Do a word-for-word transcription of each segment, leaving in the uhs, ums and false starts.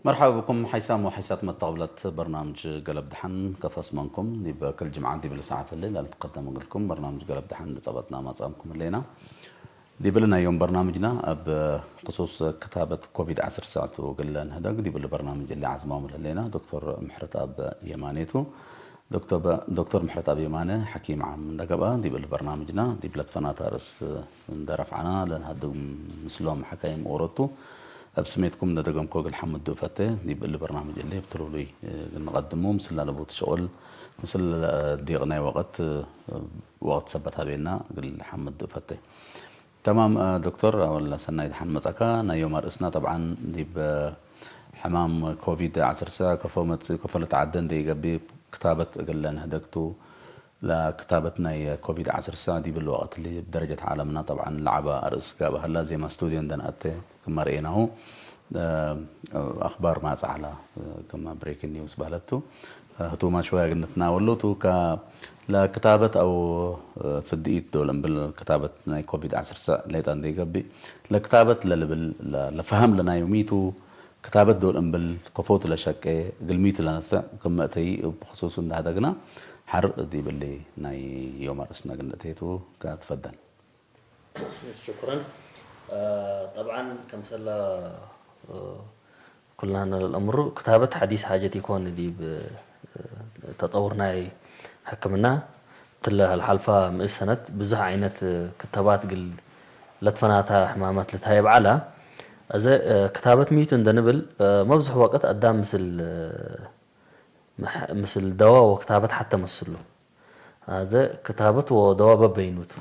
መርሐባ ብኩም ሐይሳም ወሐይሳት መተቅብለት በርናምጅ ገለብ ደሐን ከፈስመንኩም። ዲብ ክል ጅምዐ ዲብለ ሰዓት ህሌ ለልትቀደም እግልኩም በርናምጅ ገለብ ደሐን እንዴ ጸበጥና መጻምኩም ህሌና። ዲብለ ናይ ዮም በርናምጅና እብ ክሱስ ክታበት ኮቪድ ዐስር ሰዕ ቱ እግል ነህደግ ዲብለ በርናምጅ እሊ ዐዝማሙ ለህሌና ዶክተር ምሕረትኣብ የማኔ ቱ። ዶክተር በ-፣ ዶክተር ምሕረትኣብ የማነ ሐኪም ዓም እንደ ገብአ፣ ዲብ እሊ በርናምጅና ዲብ ለትፈናተ አርእስ እንደ ረፍዐና ለነሀድግ ምስሎም ሐካይም ኦሮት ቱ። እብ ስሜትኩም እንደ ደገምኮ እግል ሐምዱ እፈቴ። ዲብ እሊ በርናምጅ እሊ እብ ትሉሉይ እግል ንቀድሙ፣ ምስል ላለቡት ሸቁል፣ ምስል ዲቅ ናይ ወቅት፣ ወቅት ሰበት ሀቤና እግል ሐምዱ እፈቴ። ተማም፣ እ፣ ዶክተር፣ አወል ሰናይ ደሐን መጻእካ። ናይ ዮም አርእስና ጠብዓን ዲብ፣ እ፣ ሕማም ኮቪድ ዐስር ሰዕ ከፎ መጽእ፣ ከፎ ለተዓደ እንዴ ኢገብእ ክታበት እግል ለንህደግ ቱ። ለክታበት ናይ ኮቪድ ዐስር ሰዕ ዲብ እሊ ወቅት እሊ እብ ደረጀት ዓለምና ጠብዓን ለዐበ አርእስ ጋብእ ሀላ። ዜማ ስቱድዮ እንዴ ነአቴ ክመ ረኤናሁ፣ እ፣ አክባር ማጽእ ዐላ፣ እ፣ ክመ ብሬኪንግ ኒውስ በህለት ቱ። ህቱመ ሸወየ እግል ንትናወሎ ቱ። ከ-፣ ለክታበት አው ፍድኢት ዶል እምብል ክታበት ናይ ኮቪድ ዐስር ሰዕ ሌጠ እንዴ ገብእ፣ ለክታበት ለልብል ለ-፣ ለፈሀም ለናዩ ሚቱ ክታበት ዶል እምብል ከፎቱ ለሸቄ እግል ሚቱ ለነፍዕ ክመ እተይ እብ ክሱሱ እንዴ ሀደግና፣ ሐር ዲብ እሊ ናይ ዮም አርእስነ እግል ንእቴ ቱ። ከትፈደል። ሽኩረን። አ፣ ጠብዓን፣ ከምሰለ፣ አ፣ ኩልናነ ለልአምሩ፣ ክታበት ሐዲስ ሓጀት ኢኮን። ዲብ፣ አ፣ ተጠውር ናይ ሕክምና፣ እትለ ለሐልፋ ምእት ሰነት ብዙሕ ዓይነት ክተባት እግል ለትፈናተ ሕማማት ልትሀየብ ዐላ። አዜ፣ አ፣ ክታበት ሚቱ እንደ ንብል፣ አ፣ መብዝሕ ወቅት አዳም ምስል፣ አ፣ መሕ-፣ ምስል ደዋ ወክታበት ሐቴ መስሉ። አዜ ክታበት ወደዋ በበይኑ ቱ።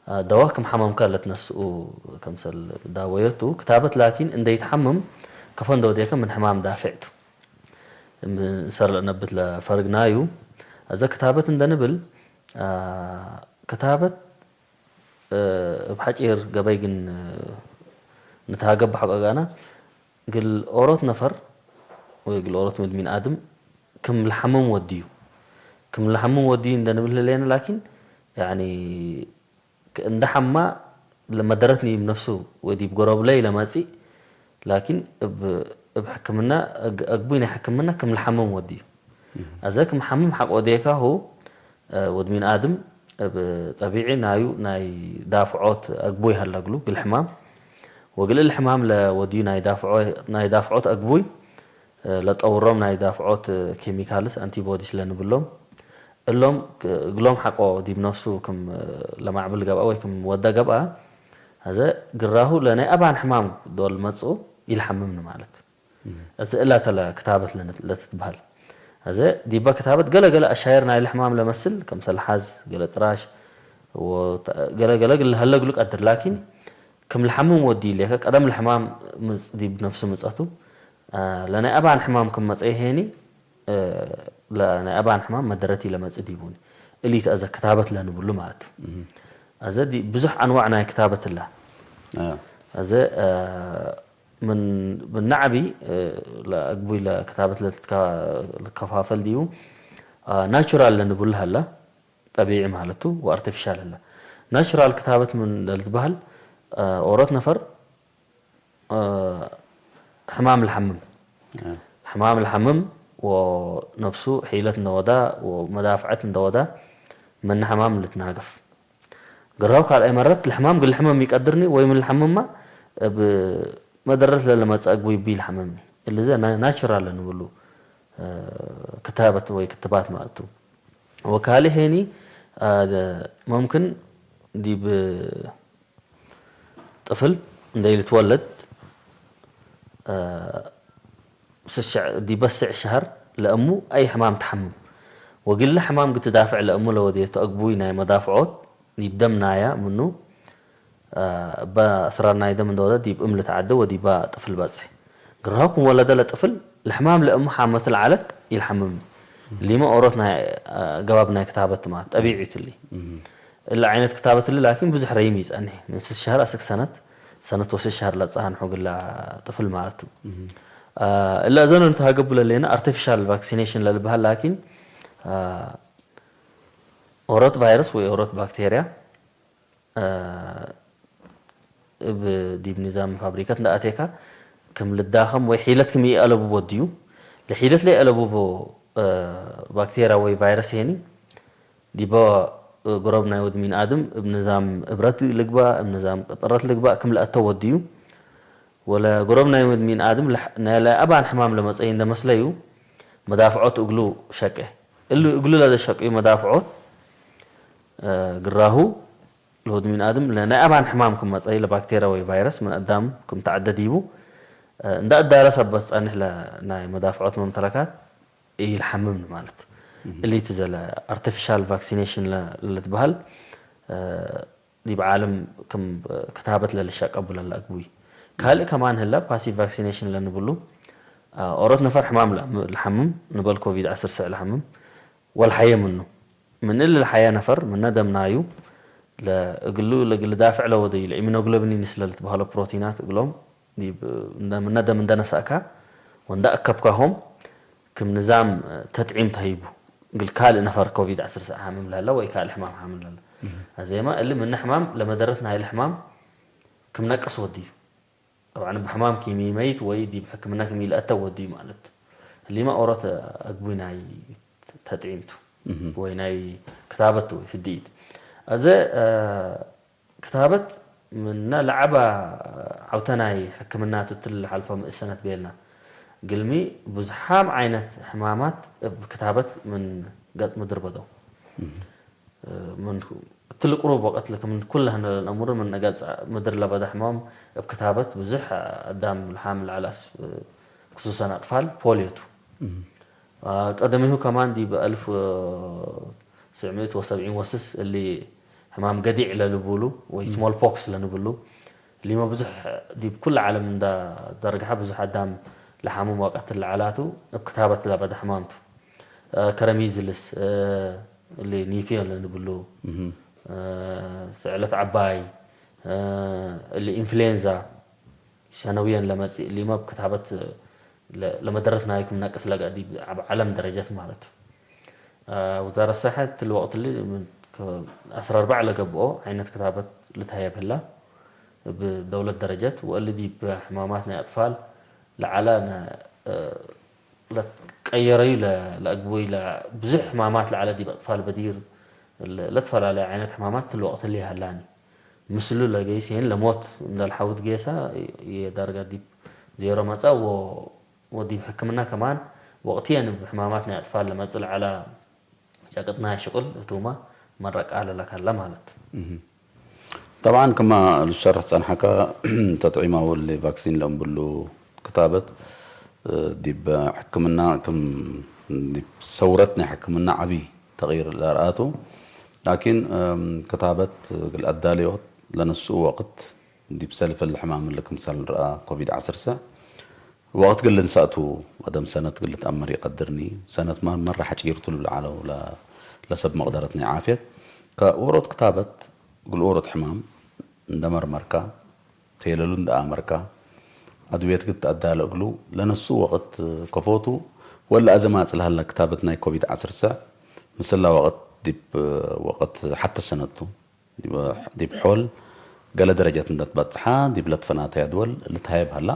አ፣ ደዋ ክም ሐመምከ ለትነስኡ፣ ከምሰል ዳወዮቱ፣ ክታበት ላኪን እንዴ ኢትሐምም፣ ከፎ እንዴ ወዴከ ምን ሕማም ዳፌዕ ቱ። ም-፣ እንሰር ለእነብት ለፈርግ ናዩ። አዜ ክታበት እንደ ንብል፣ አ፣ ክታበት እ፣ እብ ሐጪር ገበይ ግን፣ እ፣ ንትሃገብ ሐቆ ጋና፣ እግል ኦሮት ነፈር ወይ እግል ኦሮት ምድሚን አድም ክም ለሐምም ወድዩ። ክም ለሐምም ወድዩ እንደ ንብል ህሌነ፣ ላኪን፣ ያኒ፣ ከ-፣ እንደ ሐማ ለመደረትኒ እብ ነፍሱ ወይ ዲብ ጎረብለይ ለመጽእ፣ ላኪን እብ፣ እብ ሕክምና፣ እግ-፣ አግቡይ ናይ ሕክምና ክም ለሐምም ወድዩ። እህ። አዜ ክም ሐምም ሐቆ ዴካሁ፣ እ፣ ወድ ሚን አድም እብ ጠቢዒ ናዩ ናይ ዳፍዖት አግቡይ ሀለ እግሉ፣ እግል ሕማም። ወእግል እል ሕማም ለወድዩ ናይ ዳፍዖ-፣ ናይ ዳፍዖት አግቡይ፣ እ፣ ለጠውሮም ናይ ዳፍዖት ኬሚካልስ፣ አንቲቦዲስ ለንብሎም፣ እሎም ክ-፣ እግሎም ሐቆ ዲብ ነፍሱ ክም ለማዕብል ገብአ ወይ ክም ወደ ገብአ፣ አዜ ግራሁ ለናይ አባን ሕማም ዶል መጽኡ ኢልሐምምኒ ማለት። እህ። እዚ እላ ተ ለክታበት ለነ-፣ ለትትበሀል። እዚ ዲበ ክታበት ገለ ገለ አሻይር ናይለ ሕማም ለመስል፣ ከምሰል ሐዝ፣ ገለ ጥራሽ፣ ወተ-፣ ገለ ገለ እግል ለሀለ እግሉ ቀድር። ላኪን፣ ክም ለሐምም ወዲ ሌከ፣ ቀደም ለሕማም ምጽ-፣ ዲብ ነፍሱ ምጸቱ፣ አ፣ ለናይ አባን ሕማም ክም መጽአ ሄኒ፣ እ፣ ለናይ አባን ሕማም መደረት ኢለመጽእ ዲቡኒ። እሊ ተ አዘ ክታበት ለንብሉ ማለት ቱ። እህ። አዘ ዲ ብዙሕ አንዋዕ ናይ ክታበት እላ። አ። አዘ፣ አ፣ ምን፣ ምን ነዐቢ፣ እ፣ ለአግቡይ ለክታበት ለልትካ-፣ ልከፋፈል ዲቡ፣ አ፣ ናቹራል ለንብሉ ሀላ፣ ጠቢዒ ማለት ቱ፣ ወአርቲፊሻል ሀላ። ናቹራል ክታበት ምን ለልትበህል፣ አ፣ ኦሮት ነፈር፣ እ፣ ሕማም ለሐምም። እ። ሕማም ለሐምም ወነፍሱ ሒለት እንደ ወዳ ወመዳፍዐት እንደ ወዳ፣ ምነ ሕማም ልትናገፍ። ግራው ካልኣይ መረት ለሕማም እግል ልሕመም ኢቀድርኒ ወይ ምን ለሐምማ እብ መደረት ለለመጽእ አግቡይ እቢ ለሐምምኒ። እሊ ዘ ና-፣ ናቹራል ለንብሉ፣ እ፣ ክታበት ወይ ክትባት ማለት ቱ። ወካልእ ሄኒ፣ አ፣ መምክን ዲብ ጥፍል እንዴ ልትወለድ፣ እ፣ ስስዕ፣ ዲበ ስዕ ሸህር ለእሙ አይ ሕማም ተሐምም። ወግለ ሕማም ግትዳፍዕ ለእሙ ለወዴቱ አግቡይ ናይ መዳፍዖት ዲብ ደም ናያ ምኑ፣ እ፣ እበ አስራር ናይ ደም እንደ ወደ ዲብ እም ልትዓደ ወዲባ ጥፍል በጽሕ። ግራሁ ክም ወለደ ለጥፍል ለሕማም ለእሙ ሓመት ለዐለት ኢልሐምምኒ። ሊመ ኦሮት ናይ፣ አ፣ ገባብ ናይ ክታበት ማ ጠቢዒት እሊ። እህ። እለ ዓይነት ክታበት እሊ ላኪን ብዙሕ ረይም ኢጸንሕ። ምን ስስ ሸህር አስክ ሰነት፣ ሰነት ወስስ ሸህር ለጸንሑ ግላ ጥፍል ማለት ቱ። እህ። አ፣ እለ እዘኑ ንትሃገቡ ለሌነ አርቲፊሻል ቫክሲኔሽን ለልበሃል ላኪን፣ አ፣ ኦሮት ቫይረስ ወይ ኦሮት ባክቴርያ፣ አ፣ እብ ዲብ ኒዛም ፋብሪከት እንደ አቴካ፣ ክም ልዳኸም ወይ ሒለት ክም ይአለቡቦ ወድዩ። ለሒለት ለይአለቡቦ፣ እ፣ ባክቴርያ ወይ ቫይረስ ሄኒ፣ ዲበ፣ እ፣ ገሮብ ናይ ወድ ሚን አድም እብ ንዛም እብረት ልግባእ፣ እብ ንዛም ቅጥረት ልግባእ ክም ለአተው ወድዩ። ወለገሮብ ናይ ወድ ሚን አድም ለሕ-፣ ናይ ለአባን ሕማም ለመጸኢ እንደ መስለዩ፣ መዳፍዖት እግሉ ሸቄ። እሉ እግሉ ለዘሸቅዩ መዳፍዖት፣ እ፣ ግራሁ፣ ለወድ ሚን አድም ለናይ አባን ሕማም ክም መጸኢ፣ ለባክቴርያ ወይ ቫይረስ ምን አዳም ክም ተዐደ ዲቡ፣ እ፣ እንደ አዳረ ሰበት ጸንሕ ለናይ መዳፍዖት መምተለካት ኢልሐምም ማለት። እሊት ዘለ አርቲፊሻል ቫክሲኔሽን ለ-፣ ለልትበሀል፣ እ፣ ዲብ ዓለም ክም ክታበት ለልሸቀቡ ለለአግቡይ። ካልእ ከማን ህለ ፓሲቭ ቫክሲኔሽን ለንብሉ፣ እ፣ ኦሮት ነፈር ሕማም ለአም-፣ ለሐምም፣ ንበል ኮቪድ ዐስር ሰዕ ለሐምም፣ ወልሐየ ምኑ። ምን እሊ ለሐየ ነፈር ምነ ደም ናዩ ለእግሉ ለእግል ዳፍዕ ለወደዩ ለኢሚኖግሎቢኒንስ ለልትበሀሎ ፕሮቲናት እግሎም ዲብ እንደ፣ ምነ ደም እንደ ነሰእካ ወእንደ አከብካሆም ክም ንዛም ተጥዒም ተህይቡ እግል ካልእ ነፈር ኮቪድ ዐስር ሰዕ ሓምም ለህለ ወይ ካልእ ሕማም ሓምም ለህለ። አዜማ እሊ ምነ ሕማም ለመደረት ናይለ ሕማም ክም ነቅስ ወድዩ። ጠብዓን፣ እብ ሕማም ኪሚ መይት ወይ ዲብ ሕክምና ኪሚ ለአተው ወድዩ ማለት። ህሊመ ኦሮት አግቡይ ናይ ተጥዒም ቱ፣ እህ። ወይ ናይ ክታበት ቱ ወይ ፍድኢት። አዘ፣ አ፣ ክታበት ምነ ለዐበ ዐውተ ናይ ሕክምና ቱ፣ እትሊ ለሐልፈ ምእት ሰነት ቤልና። ግልሚ ብዙሓም ዓይነት ሕማማት እብ ክታበት ምን ገጽ ምድር በደው። እህ። ምን እትሊ ቅሩብ ወቀት ለከ ምን ኩለ ህነ ለልአሙር ምን እገጽ ምድር ለበደ ሕማም እብ ክታበት ብዙሕ አዳም ለሓምል ዐለ አስ-፣ ክሱሰን አጥፋል ፖልዮ ቱ። እም። አ፣ ቀደሚሁ ከማን ዲብ አልፍ ወትስዕ ምእት ወሰብዒን ወስስ እሊ ሕማም ገዲዕ ለልቡሉ ወይ እም። ስሞል ፖክስ ለንብሉ እሊመ ብዙሕ ዲብ ኩለ ዓለም እንዳ ዘርግሐ ብዙሕ አዳም ለሓምም ወቀት ለዐላቱ እብ ክታበት ለበደ ሕማም ቱ። አ፣ ከረ ሚዝልስ፣ አ፣ እሊ ኒፊዮ ለንብሉ፣ እህ። አ፣ ስዕለት ዐባይ፣ አ፣ እሊ ኢንፍሉዌንዛ ሰነውየን ለመጽእ፣ እሊመ እብ ክታበት ለ-፣ ለመደረት ናይኩም ነቅስ ለገ ዲብ ዐብ ዐለም ደረጀት ማለት። አ፣ ውዛረት ሰሐት እትሊ ወቅት እሊ ምን ከ-፣ አስር አርበዕ ለገብኦ ዓይነት ክታበት ልትሀየብ ህላ እብ ደውለት ደረጀት፣ ወእሊ ዲብ ሕማማት ናይ አጥፋል ለዐለ ነ-፣ አ፣ ለትቀየረዩ ለ-፣ ለአግቡይ ለ-፣ ብዙሕ ሕማማት ለዐለ ዲብ አጥፋል በዲር ለ-፣ ለትፈላለየ ዓይነት ሕማማት እትሊ ወቅት ህሌ ሀላኒ። ምስሉ ለገይስ ሄን ለሞት እንደ ለሐውድ ጌሰ የዳርጋ ዲብ ዜሮ መጸ ወ-፣ ወዲብ ሕክምና ከማን ወቅትየን እብ ሕማማት ናይ አጥፋል ለመጽእ ለዐለ ጨቅጥ ናይ ሽቅል ህቱመ መረ ቃለ ለከለ ማለት። እህ። ጠብዓን፣ ክመ ልትሸርሕ ጸንሐከ፣ ተጥዒም አወል ቫክሲን ለእምብሉ ክታበት፣ እ፣ ዲብ ሕክምና ክም፣ ዲብ ሰውረት ናይ ሕክምና ዐቢ ተቅይር ለርአቱ። ላኪን፣ እም፣ ክታበት እግል አዳልዮት ለነስኡ ወቅት፣ ዲብ ሰልፍ እሊ ሕማም እሊ ክምሰል ንርአ ኮቪድ ዐስር ሰዕ፣ ወቅት እግል ልንሰእቱ፣ አደም ሰነት እግል ልትአመር ኢቀድርኒ፣ ሰነት መ-፣ መረ ሐጪር ቱ ልብል ዐለው ለ-፣ ለሰብ መቅደረት ናይ ዓፍየት። ከኦሮት ክታበት እግል ኦሮት ሕማም እንደ መርመርካ፣ ቴለሉ እንደ አመርካ፣ አድውየት እግል ትአዳለ እግሉ ለነስኡ ወቅት ከፎቱ፣ ወለ አዘ ማጽእ ለሀለ ክታበት ናይ ኮቪድ ዐስር ሰዕ፣ ምስላ ወቅት ዲብ ወቅት ሐተ ሰነት ቱ። ዲብ፣ ዲብ ሖል ገሌ ደረጀት እንደ ትበጽሐ፣ ዲብ ለትፈናተየ ድወል ልትሀየብ ሀላ።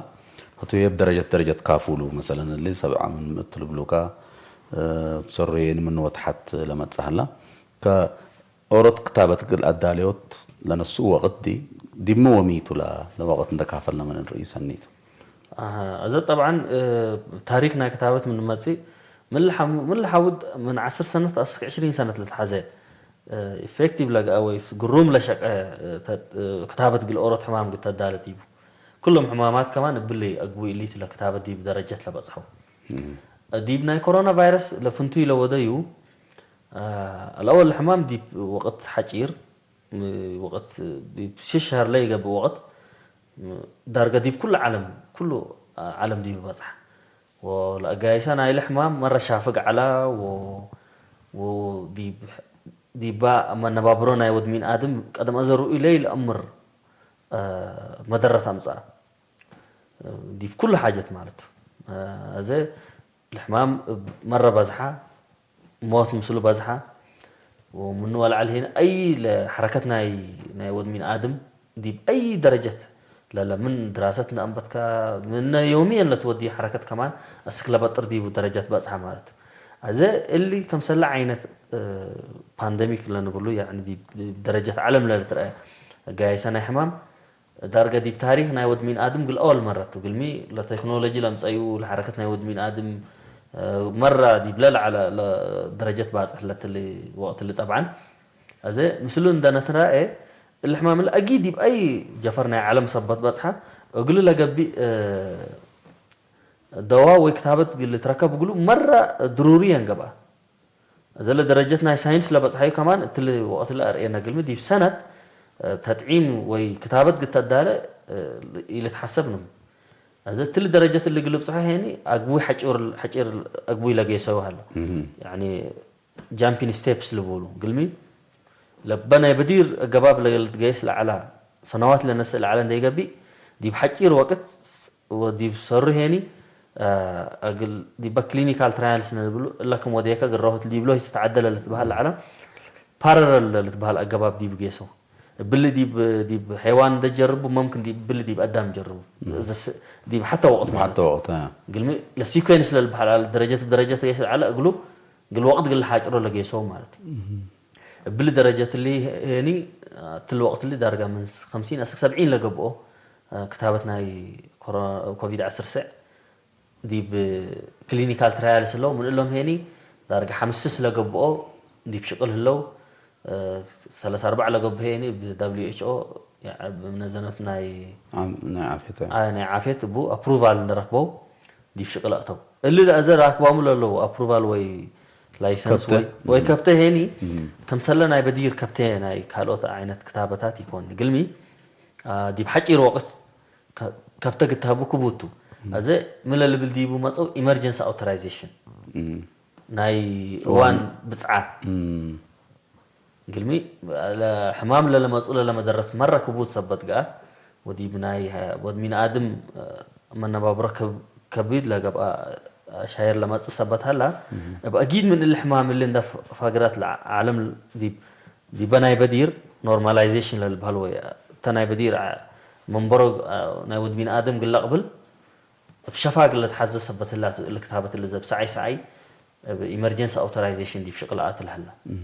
ህቱ ህዬ እብ ደረጀት ደረጀት ካፉሉ፣ መሰለን እሊ ሰብዓ ምን ምእት ልብሉከ፣ እ፣ ሰሩየን ምን ወተሐት ለመጽእ ሀላ። ከኦሮት ክታበት እግል አዳልዮት ለነስኡ ወቅት ዲ፣ ዲብሚ ወሚቱ ለ-፣ ለወቅት እንደ ካፈልነ ምን እንርእዩ ሰኒ ቱ። አሀ፣ አዘ ጠብዓን፣ እ፣ ታሪክ ናይ ክታበት ምን መጽእ፣ ምን ለሐሙ-፣ ምን ለሐውድ ምን ዐስር ሰነት አስክ ዕሽሪን ሰነት ለትሐዘ፣ እ፣ ኢፌክቲቭ ለገአ ወይስ ግሩም ለሸቀ፣ እ፣ ተ-፣ እ፣ ክታበት እግል ኦሮት ሕማም እግል ተዳለ ዲቡ። ኩሎም ሕማማት ከማን እብሊ አግቡይ እሊቱ ለክታበት ዲብ ደረጀት ለበጽሐው። እም። ዲብ ናይ ኮሮና ቫይረስ ለፍንቱይ ለወደዩ፣ አ፣ አልአወል ሕማም ዲብ ወቅት ሐጪር፣ ም-፣ ወቅት ዲብ ሽሽ ሸህር ለኢገብእ ወቅት፣ ም-፣ ዳርገ ዲብ ኩሉ ዓለም፣ ኩሉ ዓለም ዲብ በጽሐ። ወለአጋይሰ ናይለ ሕማም መረ ሻፍግ ዐላ፣ ወ-፣ ወዲብ፣ ዲባ መነባብሮ ናይ ወድ ሚን አድም ቀደም አዘ ርኡይ ለኢለአምር፣ አ፣ መደረት አምጽአ። ዲብ ኩሉ ሓጀት ማለት ቱ። አዜ ለሕማም እብ መረ በዝሓ፣ ሞት ምስሉ በዝሓ፣ ወምኑ ወለዐል ሄነ አይ ለሐረከት ናይ፣ ናይ ወድ ሚን አድም ዲብ አይ ደረጀት ለለ ምን ድራሰት እንደ አንበትካ፣ ምነ ዮምየን ለትወድዩ ሐረከት ከማን አስክ ለበጥር ዲቡ ደረጃት በጽሐ ማለት። አዜ እሊ ከምሰለ ዓይነት፣ እ፣ ፓንደሚክ ለንብሉ፣ ያኒ ዲብ፣ ዲብ ደረጀት ዐለም ለልትረአ ጋይሰ ናይ ሕማም፣ ዳርገ ዲብ ታሪክ ናይ ወድ ሚን አድም ግል አወል መረት ቱ። ግልሚ ለቴክኖሎጂ ለምጸዩ፣ ለሐረከት ናይ ወድ ሚን አድም፣ እ፣ መራ ዲብ ለለዐለ ለደረጀት ባጽሕ ለትሊ ወቅት እሊ ጠብዓን። አዜ ምስሉ እንደ ነትራኤ፣ እሊ ሕማም እሊ አጊድ ዲብ አይ ጀፈር ናይ ዐለም ሰበት በጽሐ፣ እግሉ ለገቢእ፣ እ፣ ደዋ ወይ ክታበት እግል ልትረከብ እግሉ መረ ድሩሪ የንገብአ። እዘ ለደረጀት ናይ ሳይንስ ለበጽሐዩ ከማን እትሊ ወቅት ለአርኤነ ግልሚ ዲብ ሰነት፣ እ፣ ተጥዒም ወይ ክታበት ግተዳለ፣ እ፣ ኢልትሐሰብ ንም። እዘ እትሊ ደረጀት እሊ እግል ልብጽሖ ሄኒ አግቡይ ሐጪር፣ ሐጪር አግቡይ ለጌሰዩ ሀለ። እህ። ያኒ ጃምፒንግ ስቴፕስ ልቡሉ። ግልሚ ለበ ናይ በዲር አገባብ ለልትገየስ ለዐለ ሰነዋት ለነስእ ለዐለ እንደ ኢገብእ፣ ዲብ ሐጪር ወቅት ወዲብ ሰሩ ሄኒ፣ አ፣ እግል ዲበ ክሊኒካል ትራያልስ ነልብሉ፣ እለ ክም ወዴከ እግል ረሆት ዲብሎ ትትዓደለ ልትበሀል ለዐለ፣ ፓራለል ለልትበሀል አገባብ ዲብ ጌሰው። እብሊ ዲብ፣ ዲብ ሐይዋን እንደ ጀርቡ፣ መምክን ዲብ፣ እብሊ ዲብ አዳም ጀርቡ። እም። እዘ ስ-፣ ዲብ ሐተ ወቅት ዲብ ማለት ሐተ ወቅት፣ አ። ግልሚ ለሲኮንስ ለልበሀል፣ ደረጀት ብደረጀት ጌሰ ለዐለ እግሉ፣ ግል ወቅት ግል ሓጭሮ ለጌሰው ማለት። እም። እብሊ ደረጀት እሊ ሄኒ፣ እትሊ ወቅት እሊ ዳርጋ ምን ከምሲን አስክ ሰብዒን ለገብኦ፣ አ፣ ክታበት ናይ ኮሮ-፣ ኮቪድ ዐስር ስዕ ዲብ ክሊኒካል ትራያልስ ህለው፣ ምን እሎም ሄኒ ዳርጋ ሐምስስ ለገብኦ ዲብ ሽቅል ህለው፣ አ፣ ሰለሳ አርበዕ ለገብኦ ሄኒ ብ ደብሊው ኤች ኦ፣ ያ፣ ብ መነዘመት ናይ ዓም-፣ ናይ ዓፍየት፣ አ፣ ናይ ዓፍየት እቡ አፕሩቫል እንደ ረክበው፣ ዲብ ሽቅል አተው። እሊ ለአዘ ራክባሙ ለለው አፕሩቫል ወይ ላይሰንስ ከብተ? ወይ፣ ወይ እም። ከብተ ሄኒ፣ እም። ከምሰለ ናይ በዲር ከብተ ናይ ካልኦት ዓይነት ክታበታት ኢኮን። ግልሚ፣ አ፣ ዲብ ሐጪር ወቅት ከ-፣ ከብተ ግታቡ ክቡቱ። እም። አዘ ምን ለልብል ዲቡ መጸው ኢመርጀንሲ አውቶራይዜሽን። እም። ናይ እዋን እዋን ብጽዓ። እም። ግልሚ ለሕማም ለለመጹ ለለመደረት መረ ክቡድ ሰበት ገአ፣ ወዲብ ናይ ወድ ሚን አድም መነባብሮ ከብ-፣ ከቢድ ለገብአ ሻየር ለመጽእ ሰበት ሀላ። እህ። እብ አጊድ ምን እሊ ሕማም እሊ እንደ ፍ-፣ ፋግራት ለዓለም ዲብ፣ ዲበ ናይ በዲር ኖርማላይዜሽን ለልበሀል ወይ እተ ናይ በዲር አ-፣ መንበሮ፣ አ፣ ናይ ወድ ሚን አድም ግለ ቅብል እብ ሸፋግ ለትሐዘ ሰበት ህላ እሊ ክታበት እሊ ዘብ ሰዓይ ሰዓይ እብ ኢመርጀንሲ አውቶራይዜሽን ዲብ ሽቅል አትለ ሀላ። እህ።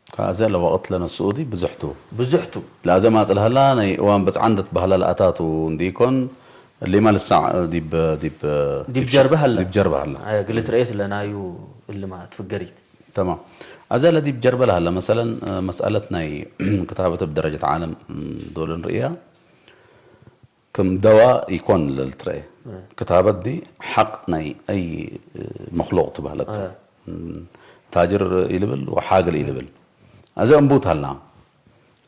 ከአዘ ለወቅት ለነስኡ ዲ ብዙሕ ቱ። ብዙሕ ቱ። ለአዘ ማጽእ ለሀላ ናይ እዋን ብጽዓ እንዴ ትበህለ ለአታቱ እንዲኢኮን፣ እሊመ ልሳዕ ዲብ፣ ዲብ፣ ዲብ ዲብ ጀርበ ሀለ። ዲብ ጀርበ ሀለ። አየ፣ ግልት ርኤት ለናዩ እልማ ትፍገሪት። ተማም። አዘ ለዲብ ጀርበ ለሀለ፣ መሰለን፣ መስአለት ናይ ክታበት እብ ደረጀት ዓለም ዶል እንርእያ። ክም ደዋ ኢኮን ለልትረኤ። እ። ክታበት ዲ ሐቅ ናይ አይ መክሉቅ ትበህለት። እ። እም፣ ታጅር ኢልብል ወሓግል ኢልብል። አዜ እንቡት ሀላ።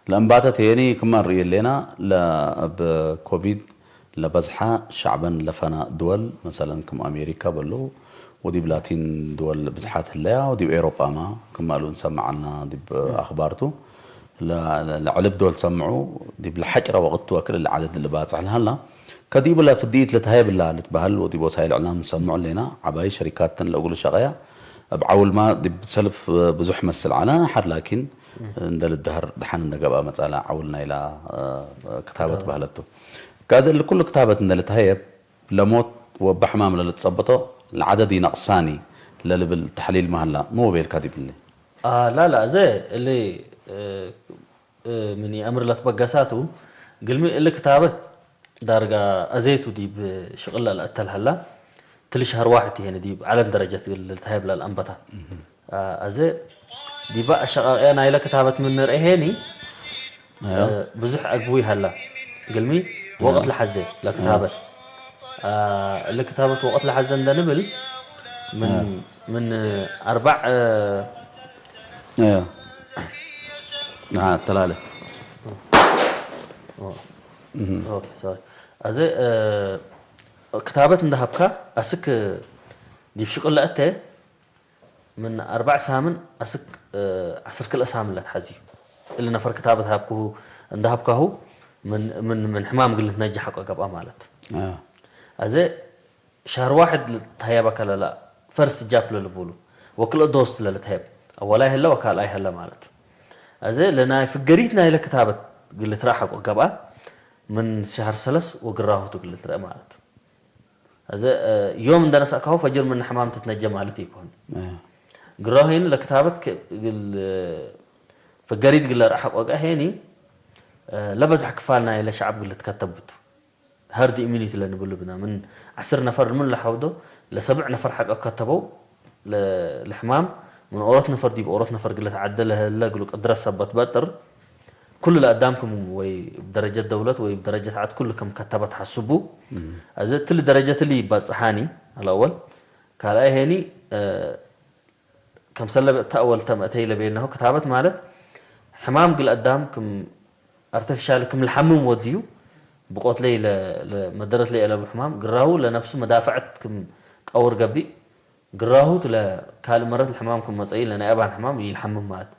ለእንባተት ሄኒ ክመ እንርእዩ ህሌና፣ ለእብ ኮቪድ ለበዝሐ ሸዕበን ለፈና ድወል፣ መሰለን ክም አሜሪካ በሉ፣ ወዲብ ላቲን ድወል ብዝሓት ህለያ፣ ወዲብ ኤውሮጳማ ክመ እሉ እንሰምዕ ዐልና ዲብ እ። አኽባርቱ። ለ-፣ ለ-፣ ለዐልብ ዶል ሰምዑ፣ ዲብ ለሐጭረ ወቅት ወክል እሊ ዐደድ ልባጽሕ ለሀላ፣ ከዲቡ ለፍድኢት ልትሀየብ እላ ልትበህል ወዲብ ወሳይል እዕላም ንሰምዑ ህሌና፣ ዐባይ ሸሪካትን ለእግሉ ሸቀያ፣ እብ ዐውልማ ዲብ ሰልፍ ብዙሕ መስል ዐለ፣ ሐር ላኪን እንደ ልደሀር ደሐን እንደ ገብአ መጽአለ ዐውል ናይላ ክታበት ክታበት። በህለት ቱ። ጋዜ እሊ ኩሉ ክታበት እንደ ልትሀየብ፣ ለሞት ወበሕማም ለልትጸበጦ ለዐደድ ኢነቅሳኒ ለልብል ተሕሊል መሀላ፣ ሚ ወቤልካ ዲብሊ? አ፣ ላ፣ ላ፣ እዘ እሊ፣ እ፣ እ፣ ምን አምር ለትበገሳቱ፣ ግልሚ እሊ ክታበት ዳርጋ አዜቱ ዲብ ሽቅል ለልአተል ሀላ፣ ትሊ ሸህር ዋሕድ ቲ ሄነ ዲብ ዐለም ደረጀት እግል ልትሀየብ ለልአንበታ። እህ። አ፣ አዜ ዲበ አሸቃቅያ ናይለ ክታበት ምን ንርኤ ሄኒ፣ አዮ። እ፣ ብዙሕ አግቡይ ሀላ። ግልሚ አዮ። ወቅት ለሐዜ ለክታበት። አዮ። አ፣ እሊ ክታበት ወቅት ለሐዘ እንደ ንብል ምን፣ አዮ። ምን አርባዕ፣ እ፣ አዮ። አ፣ ተላለ። ኦ። እህ። ኦኬ፣ ሶሪ። አዜ፣ እ፣ ክታበት እንደ ሀብካ አስክ ዲብ ሽቅል ለአተ ምን አርባዕ ሳምን አስክ፣ እ፣ ዐስር ክልኤ ሳምን ለትሐዝዩ። እሊ ነፈር ክታበት ሀብኩሁ፣ እንደ ሀብካሁ ምን፣ ምን፣ ምን ሕማም እግል ልትነጀሕ ሐቆ ገብአ ማለት። አዎ። አዜ ሸህር ዋሕድ ልትሀየበ ከለላ ፈርስት ጃፕ ለልቡሉ፣ ወክልኤ ዶስ ለልትሀየብ፣ አወላይ ህለ ወካልኣይ ህለ ማለት። አዜ ለናይ ፍገሪት ናይለ ክታበት እግል ልትረአ ሐቆ ገብአ። ምን ሸሀር ሰለስ ወግራሁ ቱ እግል ልትረአ ማለት። አዜ፣ እ፣ ዮም እንደ ነሳእካሁ ፈጅር ምን ሕማም ትትነጀ ማለት ኢኮን። እ። ግራሁ ሄኒ ለክታበት ከ-፣ እግል፣ እ፣ ፍገሪት እግል ለርአሐቅ ወቅዕ ሄኒ፣ እ፣ ለበዝሕ ክፋል ናይለ ሸዐብ እግል ልትከተብ ቱ። ሀርድ ኢሚኒቲ ለንብሉ ብና፣ ምን ዐስር ነፈር ምን ለሐውዶ፣ ለሰብዕ ነፈር ሐቀ ከተበው፣ ለ-፣ ለሕማም ምን ኦሮት ነፈር ዲብ ኦሮት ነፈር እግል ልትዓደ ለህለ እግሉ ቅድረት ሰበት በጥር፣ ኩሉ ለአዳም ክም ወይ እብ ደረጀት ደውለት ወይ እብ ደረጀት ዐድ ኩሉ ክም ከተበት ሐስቡ። እም። አዜ እትሊ ደረጀት እሊ ይባጽሓኒ፣ አልአወል። ካልኣይ ሄኒ፣ እ፣ ከምሰለ ተአወል ተም እተይ ለቤልናሁ፣ ክታበት ማለት ሕማም እግል አዳም ክም አርቲፊሻል ክም ለሐምም ወድዩ፣ ብቆት ለይ ለ-፣ ለመደረት ለይ አለቡ ሕማም፣ ግራሁ ለነፍሱ መዳፈዐት ክም ቀውር ገብእ፣ ግራሁት ለካልእ መረት ለሕማም ክም መጸኢ ለናይ አባን ሕማም ኢልሐምም ማለት።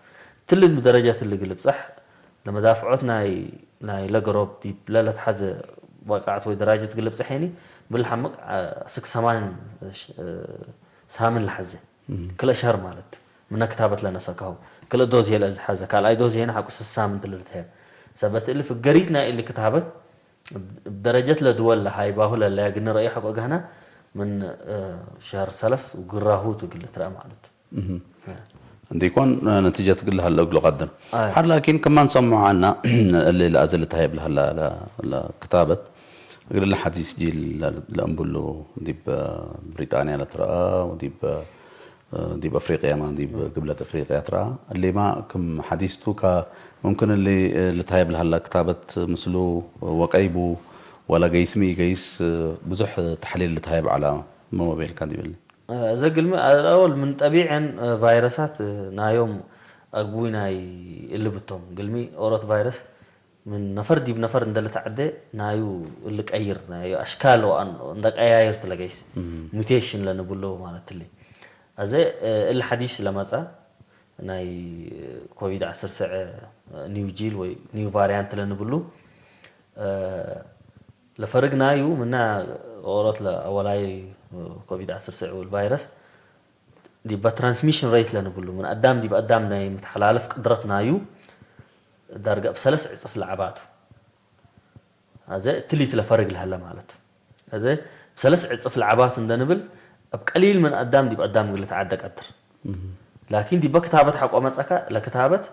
ትልድ ደረጀት እሊ እግል ልብጸሕ፣ ለመዳፍዖት ናይ፣ ናይ ለገሮብ ዲብ ለለትሐዘ ወቃዕት ወይ ደራጀት እግል ልብጸሕ ሄኒ፣ ምን ለሐምቅ፣ አ፣ አስክ ሰማን፣ እ፣ ሳምን ለሐዘ። እም። ክልኤ ሸህር ማለት፣ ምነ ክታበት ለነሰከሁ። ክልኤ ዶዝ ህዬ ለእዝ ሐዘ፣ ካልኣይ ዶዝ ህዬ ሐቆ ስስ ሳምን እሊ ልትሀብ። ሰበት እሊ ፍገሪት ናይ እሊ ክታበት፣ እብ ደረጀት ለድወል ለሀይባሁ ለለያ ግኒ ረአዩ ሐቆ ገህና ምን፣ እ፣ ሸህር ሰለስ ወግራሁ ቱ እግል ልትረአ ማለት። እህ። እ። እንዲኮን ነቲጀት እግል ለሀለ እግሉ ቀድር። አይ። ሐር ላኪን ከማን ሰምዖ ዐና እሊ ለአዜ ልትሀየብ ለሀላ ለ-፣ ለክታበት እግል ለሐዲስ ጂል ለ-፣ ለእምብሉ ዲብ ብሪጣንያ ለትረአ ወዲብ ዲብ አፍሪቅያመ ዲብ ግብለት አፍሪቅያ ትረአ። እሊመ ክም ሐዲስ ቱ ከ-፣ ሙምክን እሊ ልትሀየብ ለሀላ ክታበት ምስሉ ወቀይ ቡ ወለ ገይስሚ ኢገይስ ብዙሕ ተሕሊል ልትሀየብ ዐለ። መ ወቤልካ ዲብ እሊ? እዘ ግልሚ አወል ምን ጠቢዐን ቫይረሳት ናዮም አግቡይ ናይ እሊ ብቶም። ግልሚ ኦሮት ቫይረስ ምን ነፈር ዲብ ነፈር እንደ ልትዐዴ ናዩ እሊ ቀይር፣ ናዩ አሽካል ወአን-፣ እንደ ቀያይር ትለገይስ፣ እም። ሙቴሽን ለንብሎ ማለት እሊ። አዜ፣ እ፣ እሊ ሐዲስ ለመጸ ናይ ኮቪድ ዐስር ሰዐ ኒው ጂል ወይ ኒው ቫሪያንት ለንብሉ፣ እ፣ ለፈርግ ናዩ ምና ኦሮት ለአወላይ ኮቪድ ዐስር ሰዐ ወል ቫይረስ ዲበ ትራንስሚሽን ሬት ለንብሉ፣ ምን አዳም ዲብ አዳም ናይ መትሐላለፍ ቅድረት ናዩ ዳርገ እብ ሰለስ ዕጽፍ ለዐባቱ። አዜ እትሊት ለፈርግ ለሀለ ማለት። አዜ እብ ሰለስ ዕጽፍ ለዐባቱ እንደ ንብል፣ እብ ቀሊል ምን አዳም ዲብ አዳም እግል ልትዓደ ቀድር። እህ። ላኪን ዲበ ክታበት ሐቆ መጸካ፣ ለክታበት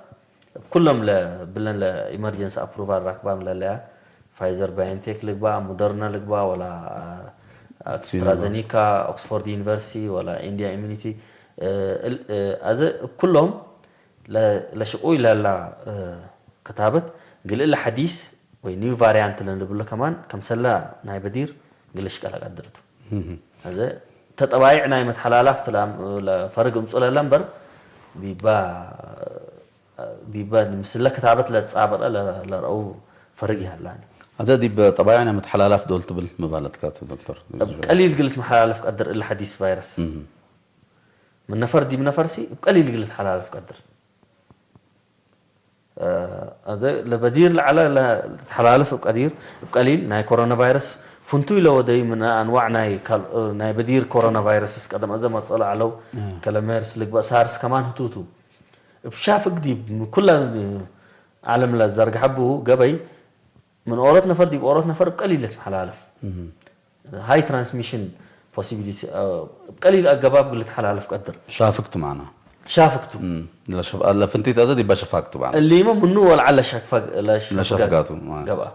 እብ ኩሎም ለ-፣ ብለን ለኢመርጀንሲ አፕሩቫል ራክባም ለለያ፣ ፋይዘር ባዮንቴክ ልግባእ፣ ሞደርና ልግባእ፣ ወላ፣ አ፣ ሲኖቫክ። አስትራዘኒካ፣ ኦክስፎርድ ዩኒቨርሲቲ፣ ወላ ኢንድያ ኢሚኒቲ፣ እ፣ እል፣ እ፣ አዘ እብ ኩሎም ለ-፣ ለሽቁይ ለላ፣ እ፣ ክታበት፣ እግል እለ ሐዲስ ወይ ኒው ቫሪያንት ለልብሎ ከማን፣ ከምሰላ ናይ በዲር እግል ልሽቀል ቀድር ቱ። እህ። አዘ ተጠባይዕ ናይ መትሐላላፍ ትላም፣ ለፈርግ እምጹ ለለ እምበር፣ ዲባ ዲበ ምስለ ክታበት ለትጻበጠ ለ-፣ ለረአው ፈርግ ይሀላኒ። አዜ ዲብ ጠባይዕ ናይ መትሐላላፍ ዶል ትብል ምባለትካ ቱ ዶክተር? እብ ቀሊል እግል ልትመሐላለፍ ቀድር እለ ሐዲስ ቫይረስ። እህ። ምን ነፈር ዲብ ነፈር ሲ እብ ቀሊል እግል ልትሐላለፍ ቀድር። እ፣ አዜ ለበዲር ለዐለ ለ-፣ ልትሐላልፍ እብ ቀዲር፣ እብ ቀሊል ናይ ኮሮና ቫይረስ ፍንቱይ ለወደዩ ምን አንዋዕ ናይ ካል-፣ ናይ በዲር ኮሮና ቫይረስስ ቀደም አዘ መጽኦ ለዐለው፣ እ። ከለ ሜርስ ልግበእ ሳርስ ከማን ህቱቱ። እብ ሻፍግ ዲብ ኩለ ዓለም ለዘርግሐ ቡ ገበይ፣ ምን ኦሮት ነፈር ዲብ ኦሮት ነፈር እብ ቀሊል ልትመሐላለፍ። እህ። ሃይ ትራንስሚሽን ፖሲቢሊቲ፣ አ፣ እብ ቀሊል አገባብ ልትሐላለፍ ቀድር። ሻፍግ ቱ ማዕና? ሻፍግ ቱ። እም፣ ለሸፍ-፣ ለፍንቲት አዘ ዲባ ሸፋግ ቱ ማዕና? እሊመ ምኑ ወልዓል ለሸፍግ-፣ ለሸፍጋ-፣ ለሸፍጋ ቱ፣ አ። ገብአ።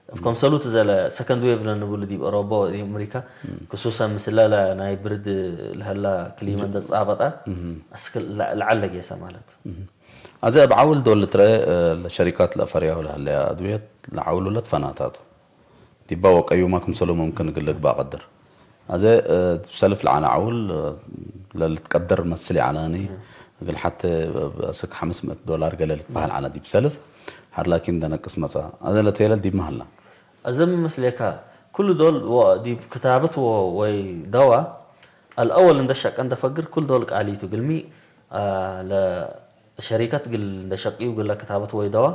እብ ከምሰሉት እዘ ለሰከንድ ዌቭ ለንብሉ ዲብ ኦሮቦ፣ ዲብ አሜሪካ፣ እም። ክሱሰን ምስለ ለናይ ብርድ ለሀላ ክሊመ እም። እንደ ጻበጠ፣ እም። አስክ ለዐል ለጌሰ ማለት። እም። አዜ እብ ዐውል ዶል ልትረአ፣ እ፣ ለሸሪካት ለአፈርያሁ ለሀለያ አድውየት ለዐውሉ ለትፈናታ ቱ። ዲባ ወቀዩመ ክምሰሉ ሙምክን እግል ልግባእ ቀድር። አዜ፣ እ፣ ዲብ ሰልፍ ለዐለ ዐውል፣ እ፣ ለልትቀደር መስል ይዐለኒ፣ እግል ሐቴ አስክ ሐምስ ምእት ዶላር ገሌ ልትበሀል ዐለ ዲብ ሰልፍ፣ ሐር ላኪን እንደ ነቅስ መጽአ። አዜ ለቴለል ዲብ መሀላ። አዜ ምን መስሌካ፣ ኩሉ ዶል ወ-፣ ዲብ ክታበት ወ-፣ ወይ ደዋ፣ አልአወል እንደ ሸቀ እንደ ፈግር፣ ኩል ዶል ቃሊ ቱ። ግልሚ፣ አ፣ ለ-፣ ሸሪከት እግል እንደ ሸቅዩ እግለ ክታበት ወይ ደዋ፣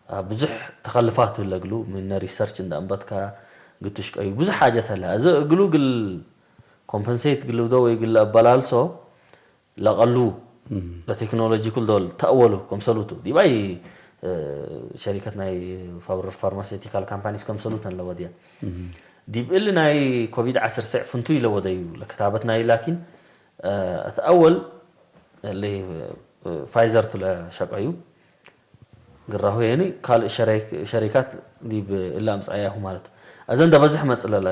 አ፣ ብዙሕ ተከልፋት ህለ እግሉ፣ ምነ ሪሰርች እንደ አንበትካ፣ ግትሽ ቀዩ፣ ብዙሕ ሓጀት ህለ። አዜ እግሉ እግል ኮምፐንሴት እግል ልብዶ ወይ እግል ለአበላልሶ ለቀሉ፣ እም። ለቴክኖሎጂ ኩል ዶል ተአወሉ፣ ከምሰሉቱ። ዲባይ እ፣ ሸሪከት ናይ ፋር-፣ ፋርማሴቲካል ካምፓኒስ ከምሰሉ ተን ለወድያ። እህ። ዲብ እሊ ናይ ኮቪድ ዐስር ስዕ ፍንቱይ ለወደዩ ለክታበት ናይ ላኪን፣ እ፣ እት አወል እሊ፣ እ፣ ፋይዘር ቱ ለሸቀዩ ግራሁ የኒ ካልእ ሸሬክ-፣ ሸሪካት ዲብ እሊ አምጽአያሁ ማለት። አዘን ደበዝሕ መጽእ ለለ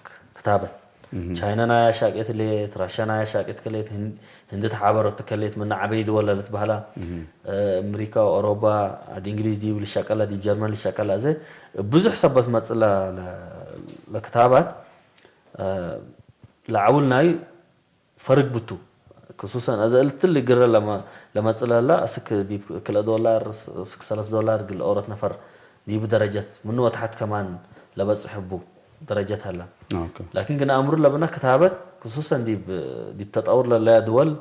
ክ-፣ ክታበት። እህ። ቻይና ናይ አሻቄት ሌት፣ ራሻ ናይ አሻቄት ከሌት፣ ህን-፣ ህንዲ ተሓበረት ከሌት፣ ምነ ዐበይ ድወል ለልትበህላ፣ እህ። እ፣ እምሪካ፣ ኦሮባ፣ አድ እንግሊዝ ዲብ ልሸቀላ፣ ዲብ ጀርመን ልሸቀላ፣ አዘ ብዙሕ ሰበት መጽእ ለ-፣ ለ-፣ ለክታባት፣ እ፣ ለዐውል ናይ ፈርግ ብቱ። ክሱሰን አዘ እልትሊ ግረ ለመ-፣ ለመጽእ ለላ፣ እስክ ዲብ ክልኤ ዶላር፣ እስክ ሰለስ ዶላር እግል ኦሮት ነፈር ዲቡ ደረጀት ምኑ ወተሐት ከማን ለበጽሕ እቡ ደረጀት ሀላ። ኦኬ። ላኪን ግን አምሩ ለብና ክታበት፣ ክሱሰን ዲብ፣ ዲብ ተጠውር ለለያ ድወል፣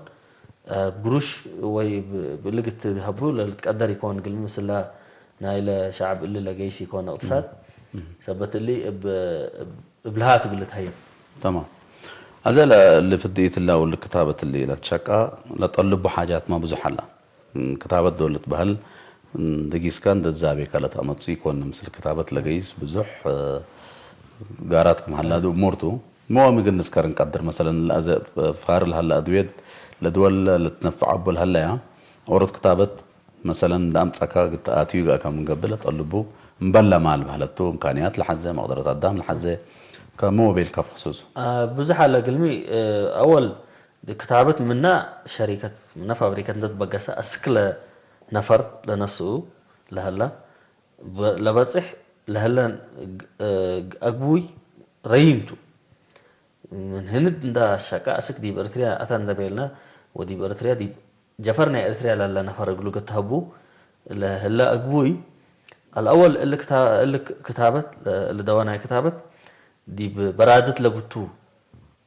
እብ ግሩሽ ወይ ብ-፣ ብእልግ ትሀቡ ለልትቀደር ኢኮን፣ እግልሚ ምስላ ናይለ ሸዐብ እሊ ለገይስ ኢኮን እቅትሳድ። እም። ሰበት እሊ እብ፣ እብ፣ እብ ለሃ እግል ልትሀየብ። ተማም። አዜ ለ-፣ ለፍድኢት እላ ወል ክታበት እሊ ለትሸቃ ለጠልቡ ሓጃትመ ብዙሕ ዐላ። እም፣ ክታበት ዶል ልትበህል፣ እም፣ ደጊስካ እንደ ዛቤከ ለተአመጹ ኢኮን፣ ምስል ክታበት ለገይስ ብዙሕ፣ እ፣ ጋራት ክም ሀላ ዱ እሙር ቱ። ሞም እግል ንስከር እንቀድር፣ መሰለን ለአዘ ፋር ለሀለ አድዌት ለድወል ልትነፈዕ እቡ ለሀለያ ኦሮት ክታበት መሰለን፣ እንደ አምጸካ እግል ተአትዩ ገአከ ምን ገብእ ለጠልቡ እምበል ለማል በህለቱ፣ እምካንያት ለሐዜ፣ መቅደረት አዳም ለሐዜ፣ ከመ ወቤልከ ብክሱሱ። አ፣ ብዙሕ አለ እግልሚ፣ እ፣ አወል ክታበት ምና ሸሪከት፣ ምና ፋብሪከት እንተ ትበገሰ፣ አስክ ለነፈር ለነስኡ ለሀላ፣ በ-፣ ለበጽሕ ለሀለ ግ-፣ እ፣ አግቡይ ረዪም ቱ። ምን ህንድ እንዳ ሸቀ አስክ ዲብ ኤርትርያ አተ እንደ ቤልነ፣ ወዲብ ኤርትርያ ዲብ ጀፈር ናይ ኤርትርያ ለለ ነፈር እግሉ ገተሀቡ ለህለ አግቡይ፣ አልአወል እሊ ክታ-፣ እሊ ክታበት፣ እሊ ደዋ ናይ ክታበት ዲብ በራድት ለቡቱ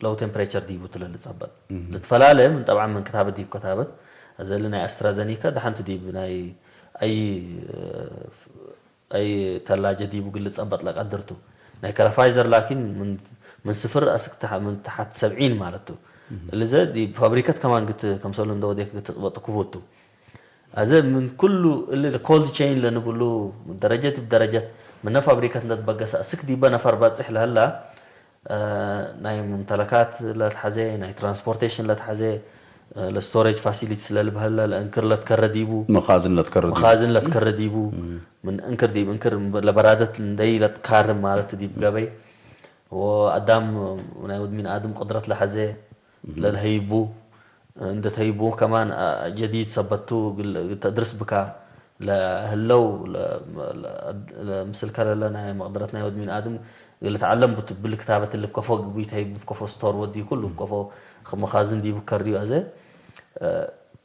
ለው ቴምፕሬቸር ዲቡ ቱ ለልጸበጥ። እህ። ልትፈላለ ምን ጠብዓን ምን ክታበት ዲብ ክታበት፣ አዘ እሊ ናይ አስትራዘኒካ ደሐንቱ ዲብ ናይ አይ አይ ተላጀ ዲቡ እግል ልጸበጥ ለቀድር ቱ። ናይ ከረ ፋይዘር ላኪን ምን፣ ምን ስፍር አስክ ተሐ-፣ ምን ተሐት ሰብዒን ማለት ቱ። እህ። እሊ ዘ ዲብ ፋብሪከት ከማን ግት-፣ ከምሰሉ እንደ ወዴክ ግትጽበጥ ክቡት ቱ። አዘ ምን ኩሉ እሊ ኮልድ ቼይን ለንብሉ ደረጀት እብ ደረጀት ምነ ፋብሪከት እንደ ትበገሰ አስክ ዲበ ነፈር በጽሕ ለህላ፣ እ፣ ናይ ሙምተለካት ለትሐዜ፣ ናይ ትራንስፖርቴሽን ለትሐዜ፣ እ፣ ለስቶሬጅ ፋሲሊቲስ ለልበህለ፣ ለእንክር ለትከረ ዲቡ፣ መኻዝን ለትከረ ዲቡ። መኻዝን ለትከረ ዲቡ፣ እም። ምን እንክር ዲብ እንክር ለበራደት እንደይ ለትካርም ማለት ዲብ ገበይ፣ ወአዳም ናይ ወድ ሚን አድም ቅድረት ለሐዜ እም። ለልሀይቡ፣ እንደ ተይቡ ከማን፣ አ፣ ጀዲድ ሰበቱ ግል-፣ ተድርስ ብካ ለህለው፣ ለ-፣ ለ-፣ ለምስል ከለለ ናይ መቅደረት ናይ ወድ ሚን አድም እግል ልትዓለም ቡ ትብል ክታበት እሊ እብ ከፎ ግቡይ ተይብ፣ እብ ከፎ ስቶር ወዲ ኩሉ እብ ከፎ መኻዝን ዲቡ ከርዩ አዘ፣ እ፣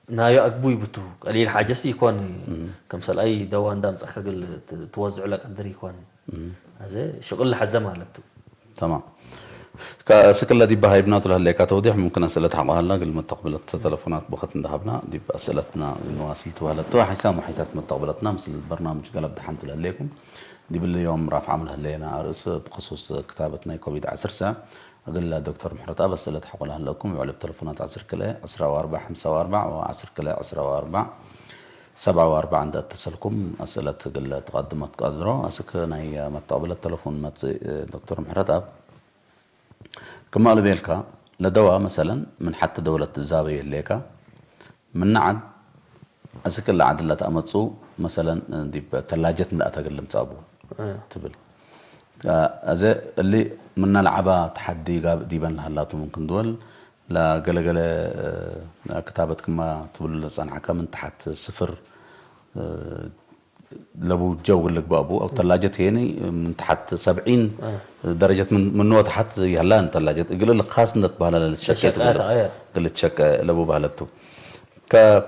ናዩ አግቡይ ብቱ ቀሊል ሓጀስ ኢኮን። እም። ከምሰል አይ ደዋ እንዳ ምጻእከ እግል ት-፣ ትወዝዑ ለቀድር ኢኮን። እም። አዘ ሽቅል ለሐዘ ማለት ቱ። ተማም። ከ-፣ እስክለ ዲብ ሀይብናቱ ለህሌካ ተውዲሕ፣ ሙምክን አስእለት ሐቆ ሀላ፣ እግል መተቅብለት ተለፎናት በክት እንደ ሀብና፣ ዲብ አስእለትና ንዋስል ትበህለት ቱ። ሐይሳም ወሐይሳት መተቅብለትና፣ ምስል በርናምጅ ገለብ ደሐንቱ ለህሌኩም። ዲብ እሊ ዮም ራፍዓም ለህሌና አርእስ፣ ብክሱስ ክታበት ናይ ኮቪድ ዐስር ሰ፣ እግል ዶክተር ምሕረተኣብ አስእለት ሐቆ ለህለኩም፣ ውዕል እብ ተለፎናት ዐስር ክልኤ ዐስራ ወአርበዕ ሐምሳ ወአርበዕ ወዐስር ክልኤ ዐስራ ወአርበዕ ሰብዓ ወአርበዕ እንደ እተሰልኩም አስእለት እግል ትቀድሞ ትቀድሮ። አስክ ናይ መተቅብለት ተለፎን መጽእ፣ ዶክተር ምሕረተኣብ፣ ክማ እሉ ቤልካ፣ ለደዋ መሰለን ምን ሐቲ ደውለት ትዛበዩ ህሌካ፣ ምነ ዐድ አስክ እለ ዐድ ለተአመጽኡ መሰለን ዲብ ተላጀት እንደ አተ እግል ልምጸእ ቡ እ። ትብል። አዘ እሊ ምነ ለዐበ ተሐዲ ጋብእ ዲበን ለሀላቱ ምምክን ድወል ለገለገለ ክታበት ክማ ትብሉ ለጸንሐከ ምን ተሐት ስፍር ለቡ ጀው እግል ልግበእ ቡ፣ አው ተላጀት ሄኒ ምን ተሐት ሰብዒን አ። ደረጀት ምን፣ ምኑ ወተሐት ይሀላን ተላጀት እግል እሊ ካስ እንደ ትበህለ ለልትሸቄ ለሸቃት፣ ትብል፣ አየ። እግል ልትሸቄ ለቡ በህለት ቱ። ከ-፣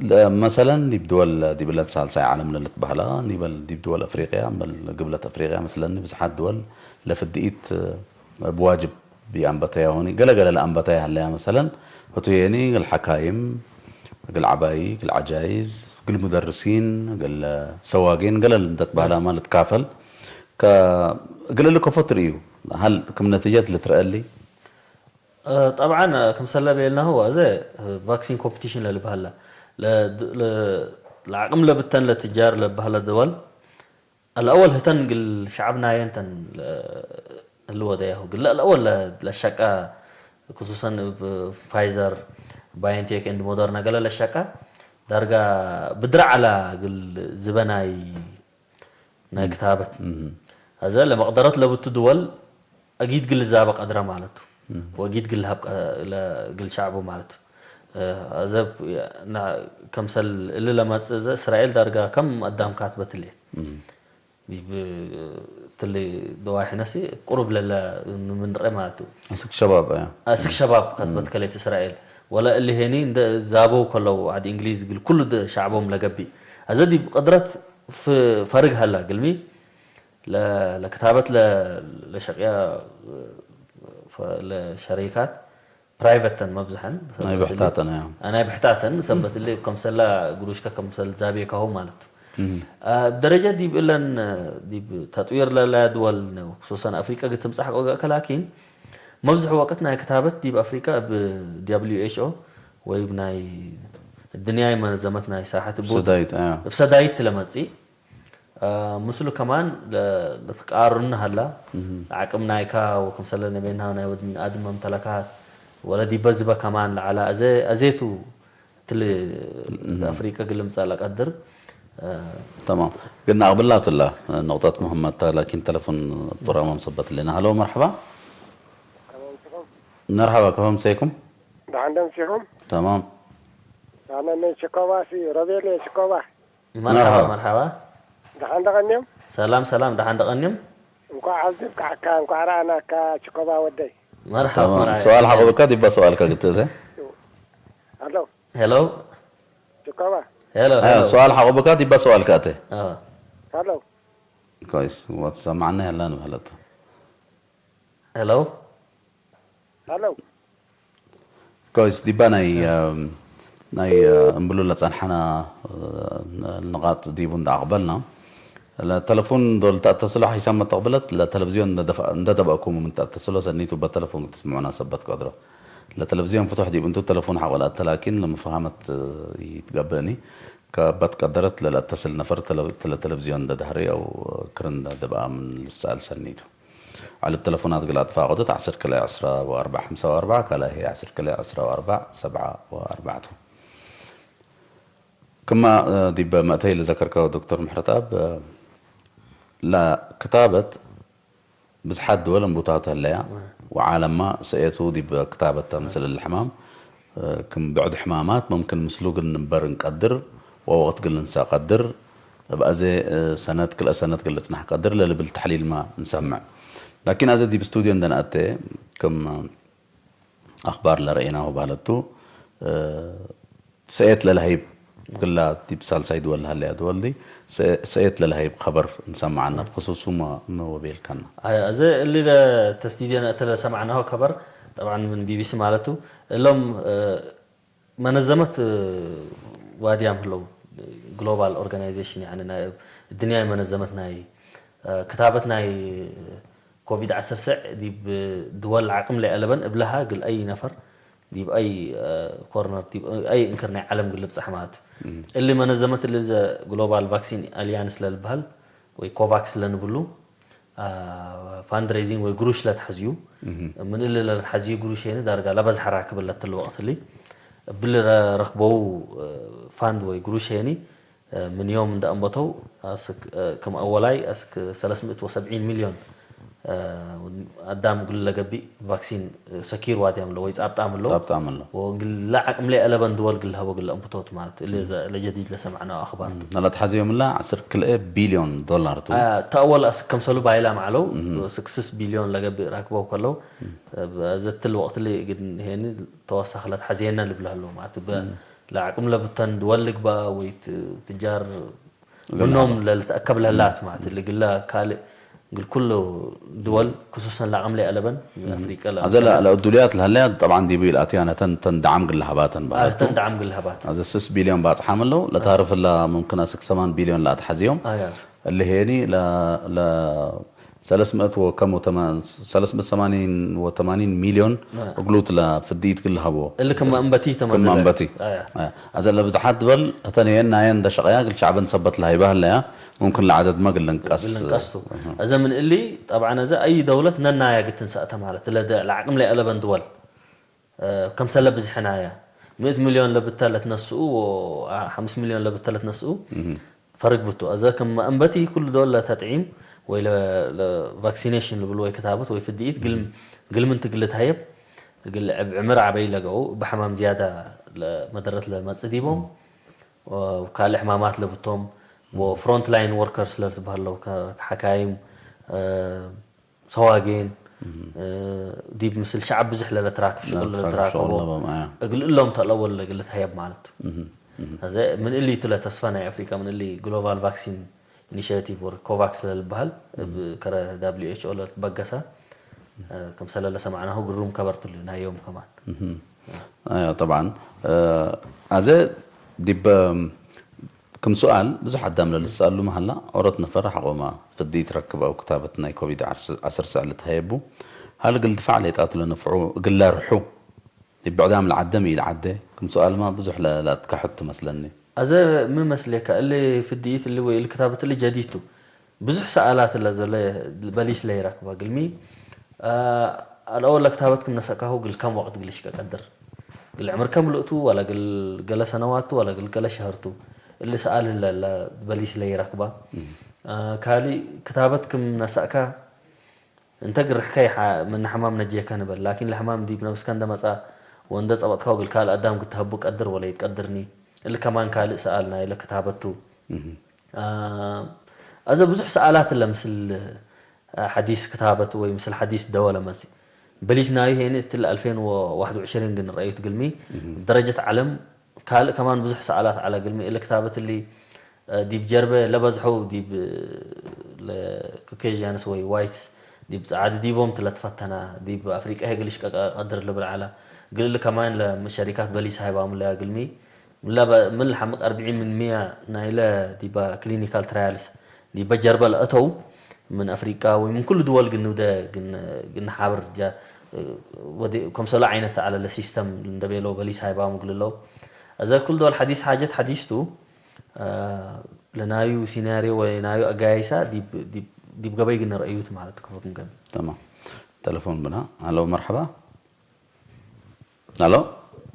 ለ-፣ መሰለን ዲብ ድወል ዲብ እለን ሳልሳይ ዓለም ለልትበህላ፣ ኒበል ዲብ ድወል አፍሪቅያ፣ እምበል ግብለት አፍሪቅያ መስለኒ ብዝሓት ድወል ለፍድኢት እብ ዋጅብ ቢአንበተያሆኒ፣ ገለ ገለ ለአንበተያ ሀለያ መሰለን፣ ህቱ የኒ እግል ሐካይም፣ እግል ዐባይ፣ እግል ዐጃይዝ፣ እግል ሙደርሲን፣ እግል ሰዋጊን፣ ገለ እንደ ትበህላመ ልትካፈል፣ ከ-፣ እግል እሊ ከፎ ትርእዩ፣ ሀል ክም ነቲጀት ልትረአ እሊ? እ፣ ጠብዓን፣ እ፣ ክምሰለ ቤልናሁ፣ አዘ፣ እ፣ ቫክሲን ኮምፒቲሽን ለልበህላ፣ ለ-፣ ለ-፣ ለዐቅም ለብተን ለትጃር ለበህለ ድወል፣ አልአወል ህተን እግል ሸዐብ ናየን ተን ለ-፣ ህልወ ደያሁ። እግል አልአወል ለ-፣ ለሸቀ፣ ክሱሰን እብ ፋይዘር፣ ባዮንቴክ ኤንድ ሞደርና ገለ ለሸቀ፣ ዳርጋ ብድር ዐላ እግል ዝበናይ ናይ ክታበት። እህ። አዘ ለመቅደረት ለብቱ ድወል አጊድ ግል ዛበ ቀድረ ማለቱ። እህ። ወአጊድ ግል ሀብ ቀ-፣ ለ-፣ ግል ሸዕቡ ማለቱ። እ፣ አዘብ ና-፣ ከምሰል እሊ ለመጽእ ዘ እስራኤል ዳርጋ ከም አዳም ካትበት ህሌት። እህ። ዲብ ትሊ ደዋሒነሲ ቁሩብ ለለ ምንርኤ ማለቱ። አስክ ሸባብ፣ አያ። አስክ ሸባብ ካትበት እህ። ከሌት እስራኤል። ወለ እሊ ሄኒ እንደ ዛበው ከለው ዐድ እንግሊዝ እግል ኩሉ ደ ሸዕቦም ለገብእ። አዘ ዲብ ቅድረት ፍ-፣ ፈርግ ሀላ እግልሚ ለ-፣ ለክታበት ለ-፣ ለሸቅያ፣ ፈ-፣ ለሸሪካት ፕራይቨት ተን መብዝሐን ናይ ሰበት እሊ፣ ብሕታተን፣ አያ። ናይ ብሕታተን ሰበት እሊ ከምሰላ ግሩሽከ ከምሰል ዛቤካሁ ማለት ቱ። እም። አ፣ ደረጀ ዲብ እለን ዲብ ተጥዊር ለለያ ድወል ነው፣ ክሱሰን አፍሪቀ ግትምጻሕ ቆገእከ ላኪን መብዝሕ ወቅት ናይ ክታበት ዲብ አፍሪቀ እብ ደብሊው ኤች ኦ ወይ እብ ናይ እድንያይ መነዘመት ናይ ሳሐት እብ ሰዳይት፣ አያ። እብ ሰዳይት ለመጽእ አ፣ ምስሉ ከማን ለ-፣ ለትቃሩን ሀላ፣ እህ። ለዐቅም ናይካ ወክምሰለ ነቤና ናይ ወድ ምን አድም መምተለካት፣ ወለ ዲበ ዝበ ከማን ለዐላ አዜ-፣ አዜቱ ትል እህ። አፍሪቀ ግልምጸ ለቀድር፣ አ፣ ተማም። ግን አቅብላትላ ንቅጠት ሙህመት ተ፣ ላኪን ተለፎን ፕሮግራም ሰበት ሌና። ሀሎ፣ መርሐባ። መርሐባ፣ ከመ አምሰይኩም? ደሐን ደምሲኩም? ተማም። አነ ምን ሽኮባ ሲ፣ ሮቤል ሽኮባ። መርሐባ፣ መርሐባ። መርሐባ። ደሐን ደቀኒዮም? ሰላም፣ ሰላም፣ ደሐን ደቀኒዮም? እንኳዕ አብዚ ብቃዕካ፣ እንኳዕ ረአናካ፣ ችኮባ ወደይ። መርሐባ፣ ተማም። መርሐባ። ሰዋል ሐቆ ብካ ዲባ ሰዋልካ ግትእተ? ሀሎ። ሄሎ። ችኮባ። ሄሎ፣ አያ፣ ሄሎ። ሰዋል ሐቆ ብካ ዲባ ሰዋልካ እተ? አዎ። ሀሎ። ኮይስ፣ ወትሰማዕና ያላ ንብህለቱ። ሄሎ። ሀሎ። ኮይስ፣ ዲባ ናይ፣ እ። ናይ፣ እ፣ እምብሉ ለጸንሐና፣ እ፣ ንቃጥ ዲቡ እንደ አቅበልና፣ ለተለፉን ዶል ተአተስሎ ሐይሳም መተቅብለት፣ ለተለቪዝዮን እንደ ደፈ-፣ እንደ ደበእኩሙ ምን ተአተስሎ ሰኒቱ በተለፉን ትስምዑና ሰበት ቀድሮ። ለተለቪዝዮን ፍቱሕ ዲብ እንቱ ተለፉን ሐቆ ለአተ ላኪን ለመፈሃመት፣ እ፣ ይትገብእኒ። ከበት ቀደረት ለለአተስል ነፈር ተለ-፣ ለተለቪዝዮን እንደ ደህሪ አው ክርን እንደ ደበአ ምን ልሰአል ሰኒቱ። ዐለ ተለፎናት እግል አትፋቀዶት ዐስር ክልኤ ዐስራ ወአርበዕ ሐምሳ ወአርበዕ፣ ካልኣይ ህይ ዐስር ክልኤ ዐስራ ወአርበዕ ሰብዓ ወአርበዕ ቱ። ክማ፣ እ፣ ዲብ መእተይ ለዘከርከ ዶክተር ምሕረተኣብ፣ እ፣ ለክታበት ብዝሓት ድወል እንቡታቱ ህለያ፣ ወዓለምማ ሰኤቱ ዲብ ክታበት ተ ምስል እሊ ሕማም፣ እ፣ ክም ብዕድ ሕማማት መምክን ምስሉ እግል ንንበር እንቀድር ወወቅት እግል ንሰእ ቀድር፣ እብ አዜ፣ እ፣ ሰነት ክልኤ ሰነት እግል ልጽናሕ ቀድር ለልብል ተሕሊልመ እንሰምዕ። ላኪን አዜ ዲብ ስቱድዮ እንዴ ነአቴ፣ ክም አክባር ለረኤናሁ በህለት ቱ፣ እ፣ ሰኤት ለለሀይብ፣ ክላ ዲብ ሳልሳይ ድወል ለሀለያ ድወል ዲ፣ ሰ-፣ ሰኤት ለለሀይብ ከበር እንሰምዕ ዐልነ። ብክሱሱ መ-፣ መ ወቤልከና? አይ፣ አዜ እሊ ለተ ስቱድዮ ነአቴ ለሰምዕናሁ ከበር፣ ጠብዓን ምን ቢ ቢ ሲ ማለቱ፣ እሎም፣ እ፣ መነዘመት፣ እ፣ ዋድያም ህለው፣ ግሎባል ኦርጋናይዜሽን፣ ያኒ ናይ እድንያይ መነዘመት ናይ፣ እ፣ ክታበት ናይ ኮቪድ ዐሰርተ ትሰዕ ዲብ ድወል ዐቅም ለአለበን እብለሃ እግል አይ ነፈር ዲብ አይ፣ እ፣ ኮርነር ዲብ አይ እንክር ናይ ዐለም እግል ልብጸሕ ማለት ቱ። እም። እሊ መነዘመት እሊ ዘ ግሎባል ቫክሲን አልያንስ ለልበህል ወይ ኮቫክስ ለንብሉ፣ አ፣ ፋንድሬዚንግ ወይ ግሩሽ ለትሐዝዩ። እህ። ምን እሊ ለልትሐዝዩ ግሩሽ ሄኒ ዳርጋ ለበዝሐ ራክብ ለትል ወቅት እሊ እብሊ ረ-፣ ረክበው፣ እ፣ ፋንድ ወይ ግሩሽ ሄኒ፣ እ፣ ምን ዮም እንደ አንበተው አስክ፣ እ፣ ክም አወላይ አስክ ሰለስ ምእት ወሰብዒን ሚልዮን፣ እ፣ አዳም እግል ለገቢእ ቫክሲን፣ እ፣ ሰኪር ዋድያም ለ ወይ ጻብጣም ሎ። ጻብጣም ሎ። ወእግል ለዐቅም ለአለበን ድወል እግል ለሀበው እግል ለአንብቶት ማለት እሊ እህ። ዘ-፣ ለጀዲድ ለሰምዕናው አክባር ቱ። እም። ለለትሐዝዮም እላ ዐስር ክልኤ ቢልዮን ዶላር ቱ። አ፣ ተአወል አስክ ከምሰሉ ባይላ መዓለው፣ እህ። ስክስስ ቢልዮን ለገብእ ራክበው ከለው፣ እህ። እብ ዘትል ወቅት እሊ እግል ሄኒ ተወሰክ ለትሐዝየነ ልብል ሀለው ማለት በ-፣ እህ። ለዐቅም ለብተን ድወል ልግበእ ወይ ት-፣ ትጃር እግል ምኖም ሀበ። ለልትአከብ ለህላት እህ። ማለት እህ። እግለ ካልእ እግል ኩሉ ድወል ክሱሰን ለዐቅም ለአለበን እህ። አፍሪቀ አዘ ለ-፣ ለምሰለ ለእዱልያት ለሀለያ ጠብዓን ዲቡ ኢልአትያነ ተን፣ ተን ደዓም እግል ለሀባተን አ፣ በህለት ቱ። ተን ደዓም እግል ለሀባተን። አዘ ስስ ቢልዮን ባጽሓም እለው፣ አ። ለታርፍ እላ ሙምክን አስክ ሰማን ቢልዮን ለአትሐዝዮም። አያ። እሊ ሄኒ ለ-፣ ለ-፣ ሰለስ ምእት ወከም ወተማ-፣ ሰለስ ምእት ሰማኒን ወተማኒን ሚልዮን አ። እግሉት ለፍድኢት ግል ሀቦ። እሊ ክመ እንበቲ ክመ ተመዘለ። እንበቲ። አያ። አያ። አዘ ለብዝሓት ድበል፣ እተ ነየን ናየን እንደ ሸቀያ፣ ግል ሸዕበን ሰበት ለሀይበ ህለያ፣ ሙምክን ለዐደድመ ግል ልንቀስ። ግል ልንቀስ ቱ። እህ። አዘ ምን እሊ፣ ጠብዓን አዘ አይ ደውለት ነናያ ግትንሰእተ ማለት፣ ለደ-፣ ለዓቅም ለይአለበን ድወል። እ፣ ከምሰለ ብዝሕናያ፣ ምእት ሚልዮን ለብተ ለትነስኡ ወ-፣ አ፣ ሐምስ ሚልዮን ለብተ ለትነስኡ እህ። ፈርግ ብቱ። አዘ ክም አንበቲ ኩሉ ዶል ለተጥዒም ወይ ለ-፣ ለቫክሲኔሽን ልብል ወይ ክታበት ወይ ፍድኢት ግል፣ እህ። ግል ምን ትግል ተሀየብ፣ እግል ዕብ ዕምር ዐበይ ለገው፣ እብ ሐማም ዝያዳ ለመደረት ለመጽእ ዲቦም፣ እህ። ወካልእ ሕማማት ለብቶም፣ እህ። ወፍሮንት ላይን ወርከርስ ለልትበህለው፣ ከ-፣ ከሐካይም፣ እ፣ ሰዋጌን፣ እህ። እ፣ ዲብ ምስል ሸዐብ ብዙሕ ለለትራክብ፣ ሽቅል ለለትራክብ ለለትራከቦ፣ ሸቅል ለበም፣ አያ። እግል እሎም ተለወል እግል ልትሀየብ ማለት ቱ። እህ፣ እህ። አዘ ምን እሊ ቱ ለተስፋ ናይ አፍሪቃ ምን እሊ ግሎባል ቫክሲን ኢኒሼቲቭ ወር ኮቫክስ ለልበሃል፣ እህ። እብ ከረ ደብሊው ኤች ኦ ለልትበገሰ፣ እ፣ ክምሰለ ለሰማዕናሁ ግሩም ከበር ቱ እሊ ናይ ዮም ከማን። እህ። አያ፣ ጠብዓን፣ እ፣ አዘ ዲብ ክም ሱኣል፣ ብዙሕ አዳም ለልትሰአሉ መሀላ፣ ኦሮት ነፈር ሐቆመ ፍድኢት ረክብ አው ክታበት ናይ ኮቪድ ዐስር ሰዕ ልትሀየቡ፣ ሀል እግል ድፋዕ ሌጣቱ ለነፍዑ እግል ለርሑ፣ ዲብ ብዕዳም ለዐደ ሚ ኢልዐደ? ክም ሱኣልመ ብዙሕ ለ-፣ ለአትከሐቱ መስለኒ። አዘ ሚ መስሌከ፣ እሊ ፍድኢት እሊ ወይ እሊ ክታበት እሊ ጀዲድ ቱ? ብዙሕ ሰኣላት ለዘለ በሊስ ለይረክበ። እግልሚ፣ አ፣ አልአወል ለክታበት ክም ነሰእካሁ እግል ከም ወቅት እግል ልሽቀ ቀድር? እግል ዕምር ከም ልእቱ ወለ እግል ገለ ሰነዋት ቱ ወለ እግል ገለ ሸህር ቱ? እሊ ሰኣል ህለ ለበሊስ ለይረክበ። እም። አ፣ ካሊ ክታበት ክም ነሰእካ እንተ ግርሕከ ይሓ-፣ ምን ሕማም ነጄከ ንበል። ላኪን ለሕማም ዲብ ነብስከ እንደ መጽአ ወእንደ ጸበጥካሁ እግል ካልእ አዳም እግል ተሀቡ ቀድር ወለ ኢትቀድርኒ? እሊ ከማን ካልእ ሰኣል ናይለ ክታበት ቱ። እም። አ፣ አዘ ብዙሕ ሰኣላት እለ ምስል ሐዲስ ክታበት ወይ ምስል ሐዲስ ደወ ለመጽእ። በሊስ ናዩ ሄኒ እትለ አልፌን ወዋሕድ ወዕሽሪን ግን ረአዩት ግልሚ፣ እህ። ደረጀት ዐለም ካልእ ከማን ብዙሕ ሰኣላት ዐለ ግልሚ። እለ ክታበት እሊ፣ እ፣ ዲብ ጀርበ ለበዝሐው ዲብ፣ እ፣ ለኮኬዥያንስ ወይ ዋይትስ ዲብ ጸዓዲ ዲቦም ትለትፈተና፣ ዲብ አፍሪቀ ህግል ሽቀቀ ቀድር ልብል ዐለ። ግል እሊ ከማን ለሸሪካት በሊስ ሃይባሙ ለያ ግልሚ። ለበ-፣ ምን ለሐምቅ አርብዒን ምን ምያ ናይለ ዲበ ክሊኒካል ትራያልስ ዲበ ጀርበ ለአተው ምን አፍሪቃ ወይ ምን ኩሉ ድወል ግንውደ ግን፣ ግንሓብር ጃ-፣ ወዲ-፣ ከምሰሎ ዓይነት ዐለ ለሲስተም እንደ ቤለው በሊስ ሃይባሙ እግልለው። አዘ ክል ዶል ሐዲስ ሓጀት ሐዲስ ቱ፣ አ፣ ለናዩ ሲናርዮ ወይ ናዩ አጋያይሳ ዲብ፣ ዲብ፣ ዲብ ገበይ ግን ረአዩት ማለት ክፉት ምገን። ተማም። ተለፎን ብና። ሀሎ፣ መርሐባ። ሀሎ።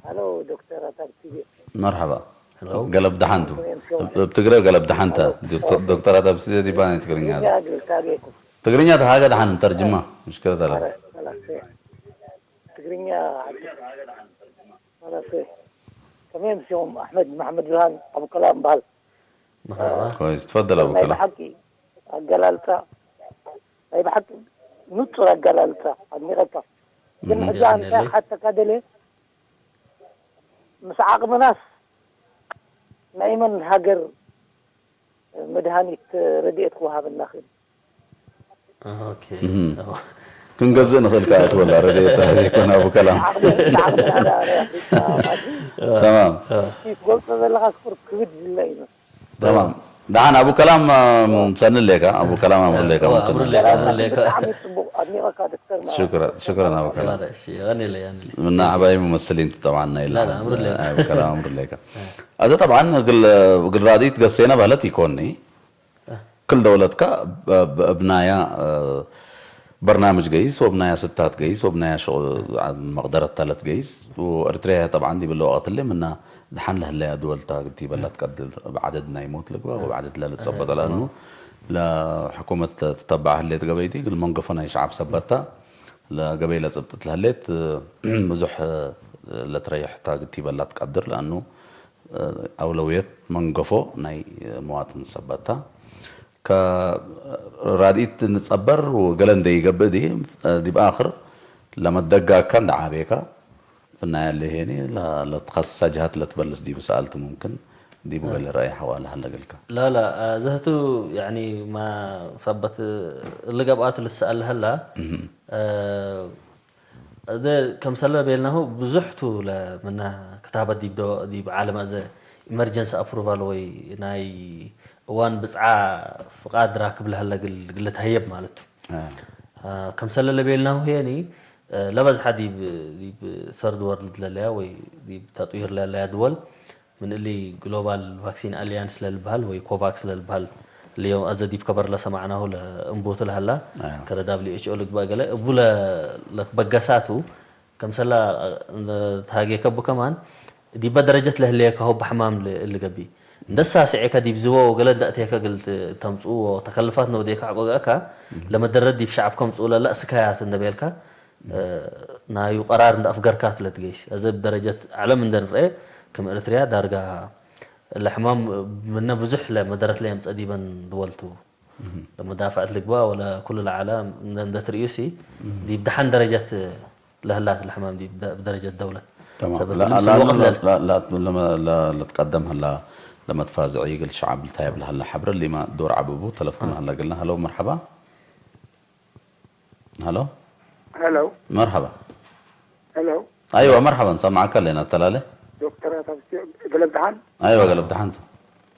ሀሎ፣ ዶክተር አታብስዬ። መርሐባ። ሀሎ። ገለብ ደሓን ቱ። እብ፣ እብ ትግረ ገለብ ደሓን ተ። ሀሎ። ዶክተር፣ ዶክተር አታብስዬ ዲባን ትግርኛ። ትግርኛ ግልጽ አቤኩም። ትግርኛ ተሃገ ደሓን እንተርጅማ። ሙሽክለት አለ። ኧረ፣ ኸላስ። ትግርኛ ኸላስ። ተሜም ሲሆም አሕመድ መሐመድ ብርሃን አቡ ከላም በሃል። መርሐባ። ኮይስ፣ ትፈደል አቡ ናይ ከላም። ብሓቂ ኣገላልጻ፣ ናይ ብሓቂ ንጹር ኣገላልጻ ኣድኒቐካ። ግን እም፣ ሕጂ ኣንተ የቐንየለይ። ሓተካ ደልየ፣ ምስ ዓቕምናስ ናይ መን ሃገር መድሃኒት ረድኤት ክወሃበና ክእል? ኦኬ። እም። ክንገዝእ ንኽእል ከኣ ትበላ ረድኤት ኣይኮን ኣቡ ከላም። ዓቕሚ፣ ዓቕሚ ናይ ኣፍሪቃ ማለት እዩ። ተማም። ትገልጾ ዘለኻ ስፖርት ክብድ ዝለ እዩ። ተማም። ደሓን ኣቡ ከላም፣ አ፣ ሰኒ ሌካ፣ ኣቡ ከላም ኣምሩ ሌካ፣ አ፣ ሙምክን። ኣምሩ ሌካ፣ ኣምሩ ሌካ። ብጣዕሚ ጽቡቕ፣ ኣድኒቐካ ዶክተር ማለት። ሽክረን፣ ሽክረን ኣቡ ከላም። እሺ፣ ያኔ ለ፣ ያኔ ለ። ምና ዓባይ ሙመስሊን ትጠብዓና ኢላ። ላ፣ ላ፣ ኣምሩ ሌካ። ኣቡ ከላም ኣምሩ ሌካ። አ። ኣዘ ጠብዓን እግል፣ እግል ራድኢት ገሴነ በህለት ኢኮኒ። አ። ክል ደውለትከ እብ፣ እብ፣ እብ ናያ፣ እ፣ በርናምጅ ገይስ ወእብ ናያ ስታት ገይስ ወእብ ናያ ሸቁል መቅደረት ተ ለትገይስ። ወኤርትርያ ጠብዓን ዲብለ ወቅት እሊ ምና ደሓን ለህለያ ድወል ተ እግል ቲበላ ትቀድር፣ እብ ዐደድ ናይ ሞት ልግበእ ወእብ ዐደድ ለልትጸበጠ። ለእኑ ለሕኩመት ለትተበዐ ህሌት ገበይ ዲ እግል መንገፎ ናይ ሸዐብ ሰበት ተ። ለገበይ ለጽብጥት ለህሌት ብዙሕ ለትረይሕ ተ እግል ቲበላ ትቀድር። ለእኑ አውለውየት መንገፎ ናይ መዋጥን ሰበት ተ። ከራድኢት ንጸበር ወገለ እንደ ኢገብእ ዲ፣ ዲብ አክር ለመደጋግካ እንደ ዓቤካ፣ ፍናይ አለ ሄኒ፣ ለ-፣ ለትኸሰሰ ጀሀት ለትበልስ ዲቡ ሰኣልቱ ሙምክን ዲቡ አ። ገሌ ረአይ ሐዋለ ሀለ ገልካ። ላ፣ ላ፣ አ፣ ዘህቱ፣ ያኒ፣ ማ ሰበት እሊ ገብኣት ልሰኣል ሀላ፣ እህ። አ፣ እደ ከምሰለ ቤልናሁ ብዙሕ ቱ ለምነ ክታበት ዲብ ዶ-፣ ዲብ ዓለም አዘ ኢመርጀንሲ አፕሩቫል ወይ ናይ እዋን ብጽዓ ፍቃድ ራክብ ለሀለ ግል፣ ግል ልትሀየብ ማለት ቱ። አ። አ፣ ከምሰለ ለቤልናሁ ህየኒ፣ አ፣ ለበዝሐ ዲብ፣ ዲብ ሰርድ ወርልድ ለለያ ወይ ዲብ ተጥዊር ለለያ ድወል፣ ምን እሊ ግሎባል ቫክሲን አሊያንስ ለልበሃል ወይ ኮቫክስ ለልበሃል፣ እሊ ዮም አዘ ዲብ ከበር ለሰማዕናሁ ለእንቡት ለሀላ፣ አዎ። ከረ ዳብሊው ኤች ኦ ልግበእ ገለ እቡ ለ-፣ ለትበገሳቱ፣ ከምሰላ እንደ ተሃጌከ እቡ ከማን፣ ዲበ ደረጀት ለህሌከ ሆብ ሕማም ል-፣ እሊ ገብእ። እንደ ሳስዔከ ዲብ ዝቦ ወገለ ደእቴከ እግል ት-፣ ተምጽኡ ወተከልፋት ነውዴከ ሐቆ ገአካ፣ ለመደረት ዲብ ሸዐብ ከምጽኡ ለለ እስካያት እንደ ቤልካ፣ እ፣ ናዩ ቀራር እንደ አፍገርካት ለትገይስ። አዘ እብ ደረጀት ዐለም እንደ ንርኤ፣ ክም ኤርትርያ ዳርጋ እለ ሕማም ምነ ብዙሕ ለመደረት ለየምጸእ ዲበን ድወል ቱ። እህ። ለመዳፈዐት ልግባእ ወለ ኩሉ ለዐለ እንደ፣ እንደ ትርእዩሲ፣ እህ። ዲብ ደሐን ደረጀት ለህላት ለሕማም ዲብ ደ-፣ ደረጀት ደውለት። ተማም። ሰበት ለ-፣ ምስል ለአኑ ወቅት ለ-፣ ለል- ለ-፣ ለ-፣ ለመ-፣ ለ-፣ ለትቀደም ህላ ለመትፋዝዒ እግል ሸዐብ ልታየብ ለሀለ ሐብር ሊማ ዶር ዐብቡ ተለፎን አ። ሀለ እግልና። ሀለው መርሐባ። ሀሎ። ሄሎ። መርሐባ። ሄሎ። አይዋ፣ መርሐባ፣ እንሰምዓከ አለና። አተላለ። ዶክተር አታብስዮ፣ ገለብ ደሓን? አይዋ፣ ገለብ ደሓን ቱ።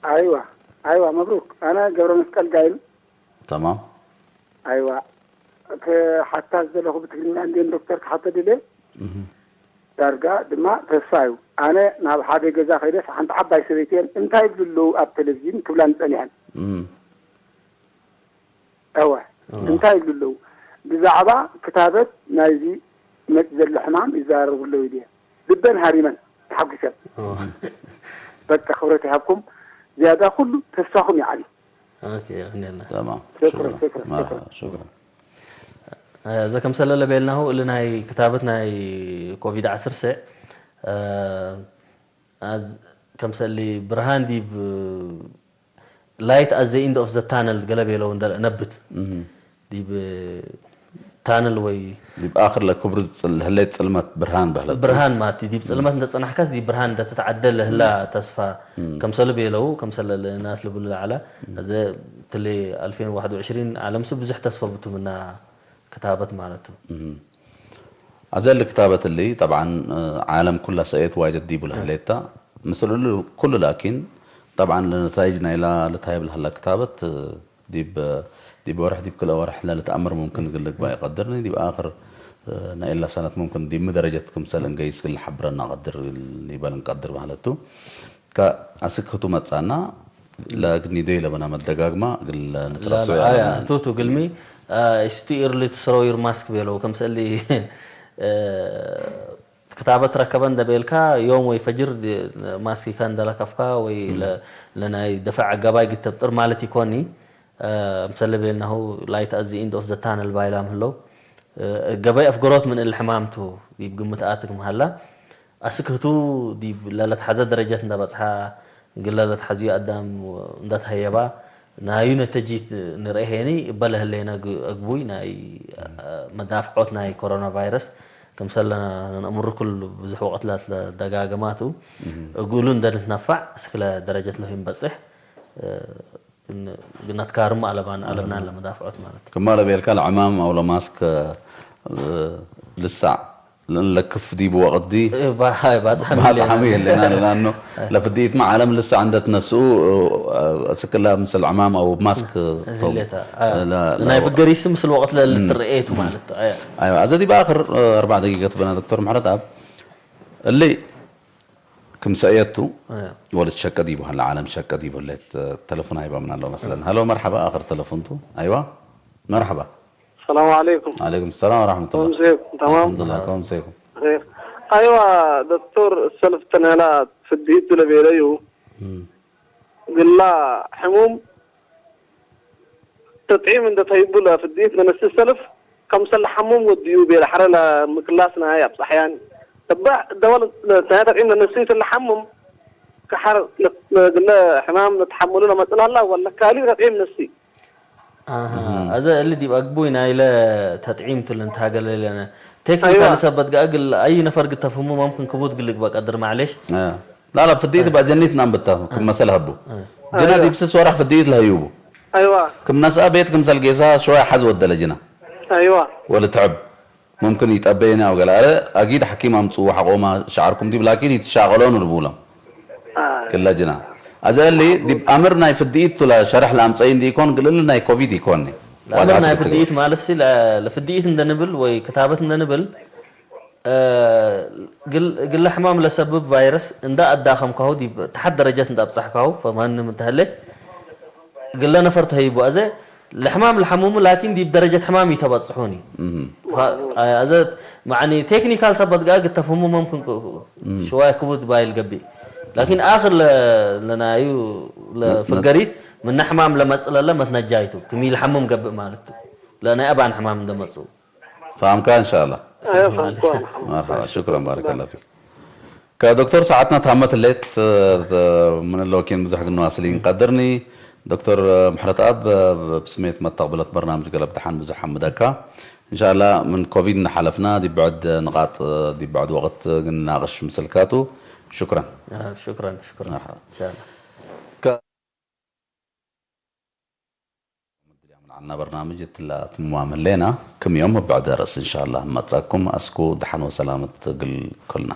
አይዋ፣ አይዋ፣ መብሩክ። አነ ገብረ መስቀል ጋይም። ተማም። አይዋ፣ ከሓታ ዘለኹ ብትግርኛ እንዴን ዶክተር ከሓተ ድሌ? እህ። ዳርጋ ድማ ተስፋ እዩ። ኣነ ናብ ሓደ ገዛ ከይደስ ሓንቲ ዓባይ ሰበይትየን እንታይ ይብሉ ኣለዉ ኣብ ቴሌቪዥን ክብላኒ ጸኒሐን። እም። እወ፣ እም። እንታይ ይብሉ ኣለዉ? ብዛዕባ ክታበት ናይዚ መጽእ ዘሎ ሕማም ይዘራረቡ ኣለዉ ኢለ። ልበን ሃሪመን ተሓጒሰን። እወ። በቃ ክብረት ይሃብኩም። ዝያዳ ኩሉ ተስፋኹም ይዓቢ። ኦኬ፣ የቀንየልና። ተማም። ሸክረን፣ ሸክረን። ሸክረን፣ መርሐባ፣ ሸክረን። ሸክረን። እ፣ እዘ ከምሰለ ለቤልናሁ፣ እሊ ናይ ክታበት ናይ ኮቪድ ዐስር ሰዕ፣ እ፣ አዝ-፣ ከምሰሊ ብርሃን ዲብ፣ light at the end of the tunnel ገለ ቤለው እንደ ነብት። እህ። ዲብ ታነል ወይ ዲብ አክር ለክብሩ ጽል-፣ ለህሌት ጽልመት ብርሃን በህለት። ብርሃን ማቲ፣ ዲብ እም። ጽልመት እንደ ጸናሕካስ ዲብ ብርሃን እንደ ትትዓደል ለህላ እም። ተስፋ እም። ከምሰሉ ቤለው፣ ከምሰለ ለናስ ልብሉ ለዐለ፣ እም። አዘ ትሌ አልፌን ወዋሕድ ወዕሽሪን ዓለም ሱ ብዙሕ ተስፋ ብቱ ምና ክታበት ማለት ቱ። እም። አዘ እሊ ክታበት እሊ ጠብዓን፣ እ፣ ዓለም ኩላ ሰእየት ዋጀት ዲቡ እም። ለህሌታ። ምስል እሉ ኩሉ ላኪን ጠብዓን ለነታይጅ ናይላ ልታይብ ለህላ ክታበት፣ እ፣ ዲብ፣ ዲብ ወርሕ፣ ዲብ ክልኤ ወርሕ ለልትአምር ሙምክን እግል ልግባእ ኢቀድርኒ፣ ዲብ አክር፣ እ፣ ናይላ ሰነት ሙምክን ዲብ ሚ ደረጀት ክምሰል እንገይስ እግል ለሐብረና ቀድር፣ ሊበል እንቀድር ማለት ቱ። ከአስክ ህቱ መጽአና፣ ለግኒዶ ለበና መደጋግማ እግል ላ፣ ንትረሶ ላ፣ አያ፣ ያለና። ህቱ ቱ እግልሚ፣ አ፣ it's too early to throw your mask ቤለው፣ ከምሰሊ፣ እ፣ ክታበት ረከበ እንደ ቤልካ፣ ዮም ወይ ፈጅር ድ-፣ ማስኪካ እንደ ለከፍካ ወይ እም። ለ-፣ ለናይ ደፈዕ አገባይ ግተብጥር ማለት ኢኮኒ። አ፣ ምሰለ ቤልናሁ፣ light at the end of the tunnel ባይላም ህለው። አ፣ ገበይ አፍገሮት ምን እል ሕማም ቱ ዲብ ግምት አትክ መሀላ። አስክ ህቱ ዲብ ለለትሐዘ ደረጀት እንደ በጽሐ፣ እግል ለለትሐዝዩ አዳም እንደ ተሀየባ፣ ናዩ ነተጂት ንርኤ ሄኒ፣ እበ ለህሌነ ግ-፣ አግቡይ ናይ፣ አ፣ መዳፍዖት ናይ ኮሮና ቫይረስ፣ ክምሰል ለነ-፣ ለነአምሩ ክል ብዙሕ ወቅት ለትደጋገማቱ፣ እህ። እግሉ እንደ ንትነፋዕ እስክ ለደረጀት ለሁ ኢንበጽሕ፣ እ፣ ን-፣ ነትካርም አለባን፣ አለብናን አለብና። ለመዳፍዖት ማለት። ክማ ለቤልካ ለዕማም አው ለማስክ፣ እ፣ ልሳዕ ለእን ለክፍ ዲቡ ወቅት ዲ እ፣ ባ-፣ ሃይ፣ ባጽሐም ባጽሐም ይህሌና። ይህሌና ለናኖ አይ። ለፍድኢትመ ዓለም ልሰዕ እንደ ትነስኡ፣ እ፣ እስክላ ምስል ዕማም አው ማስክ እ፣ ቶም። ህሌታ። አ፣ ለ-፣ ለ-፣ ናይ ፍገሪስ ምስል ወቅት ለ-፣ እም፣ ልትረኤቱ እም። ማለት። አያ። አይዋ፣ አዘ ዲብ አክር፣ እ፣ አርባዕ ደቂቀት በና ዶክተር ምሕረተኣብ። እሊ ክም ሰእየቱ አያ። ወልትሸቀ ዲቡ ሀለ፣ ዓለም ሸቀ ዲቡ ህሌት፣ እ፣ ተለፉን ሃይባ ምን አለው መስለን። እ። ሀሎ፣ መርሐባ፣ አክር ተለፉን ቱ። አይዋ፣ መርሐባ። ሰላም ዐለይኩም። ዐለይኩም ሰላም ወረሕመቱላህ። ከመይ ሴኩም? ተማም? አልሐምዱሊላህ፣ ከመይ ሴኩም? ኸይር። አይዋ፣ ዶክተር፣ ሰልፍ ተንህላ ፍድኢቱ ለቤለዩ፣ እም። ግላ ሕሙም ተጥዒም እንደ ተይቡ ለፍድኢት ለነስእ ሰልፍ፣ ከምሰል ለሐሙም ወድዩ ቤለ ሐረ ለምክላስ ናይ አብጸሐያን። እበ ደወል ለተኛ ተጥዒም ለነስእ ለሐሙም፣ ከሐር ለ-፣ ለግለ ሕማም ለተሐምሉ ለመጽእ ላላ ወለ ካሊ ተጥዒም ነስእ? አሃ፣ እህ። አዘ እሊ ዲብ አግቡይ ናይለ ተጥዒም ቱ ልንትሃገለ ለነ። ቴክኒካሊ አይዋ። ሰበት ገአ እግል አይ ነፈር ግድ ተፍህሙ መምክን ክቡድ እግል ልግበእ ቀድር፣ ማዕሌሽ። አ። ላላ፣ ፍድኢት አ። በአጀኒት ናምብታ፣ ክም አ። መሰል ሀቡ። አ። ጅና አይዋ። ዲብ ስስ ወራሕ ፍድኢት ለህዩቡ። አይዋ። ክም ነስአ ቤት ክምሰል ጌሳ ሸዋይ ሐዝ ወደለ ጅና። አይዋ። ወልትዕብ። ሙምክን ኢጠበየኒ አው ገለ አለ፣ አጊድ ሐኪም አምጽኡ ሐቆማ ሸዐርኩም ዲብ ላኪን ኢትሻቀሎኑ ልቡሎም። አይ። ክለ ጅና። አዘ እሊ ዲብ አምር ናይ ፍድኢት ቱ ለሸርሕ ለአምጸዩ እንዲ ኢኮን፣ ግልል ናይ ኮቪድ ኢኮን። ለአምር ናይ ፍድኢት ማለት ሲ፣ ለ-፣ ለፍድኢት እንደ ንብል ወይ ክታበት እንደ ንብል፣ እ፣ ግል-፣ ግለ ሕማም ለሰብብ ቫይረስ እንደ አዳኸምካሁ ዲብ ተሐት ደረጀት እንደ አብጸሕካሁ፣ ፈማንም እንተ ህሌ፣ ግለ ነፈር ተህይቡ። አዜ ለሕማም ለሐሙሙ ላኪን ዲብ ደረጀት ሕማም ኢተበጽሑኒ። እህ። ፈ-፣ አዘ፣ ማዕኒ ቴክኒካል ሰበት ገአ ግተፍህሙ መምክን ክ-፣ እህ። ሽዋይ ክቡድ ባይል ገብእ። ላኪን አክር ለ-፣ ለናዩ ለ-፣ ለፍገሪት ምነ ሕማም ለመጽእ ለለ መትነጃይቱ፣ ክም ኢልሐምም ገብእ ማለት ቱ። ለናይ አባን ሕማም እንደ መጽኡ። ፈሀምካ እንሻአላህ። አዮ፣ ፈሀምኩ። መርሐባ፣ ሽክረን፣ ባረከላሁ ፊክ። ከዶክተር ሰዓትና ታመት ሌት፣ ተ-፣ ምን ሎኪን ብዙሕ ግን ዋስሊን ቀድርኒ። ዶክተር ምሕረተኣብ፣ ብስሜት መተቅብለት በርናምጅ ገለብ ደሓን ብዙሕ ሐምደካ። እንሻአላህ ምን ኮቪድ ነሓለፍና ዲብ ብዕድ ንቃጥ፣ ዲብ ብዕድ ወቅት ግን ናቅሽ ምስልካቱ። ሽክረን። አዎ፣ ሽክረን፣ ሽክረን። መርሐባ። እንሻአላህ። ከ-፣ ምን ዐልና በርናምጅ እትላ ትምማም ህሌና፣ ክም ዮም እብ ብዕድ ርእስ እንሻአላህ መጽአኩም። አስኩ ደሐን ወሰላመት እግል ኩልና።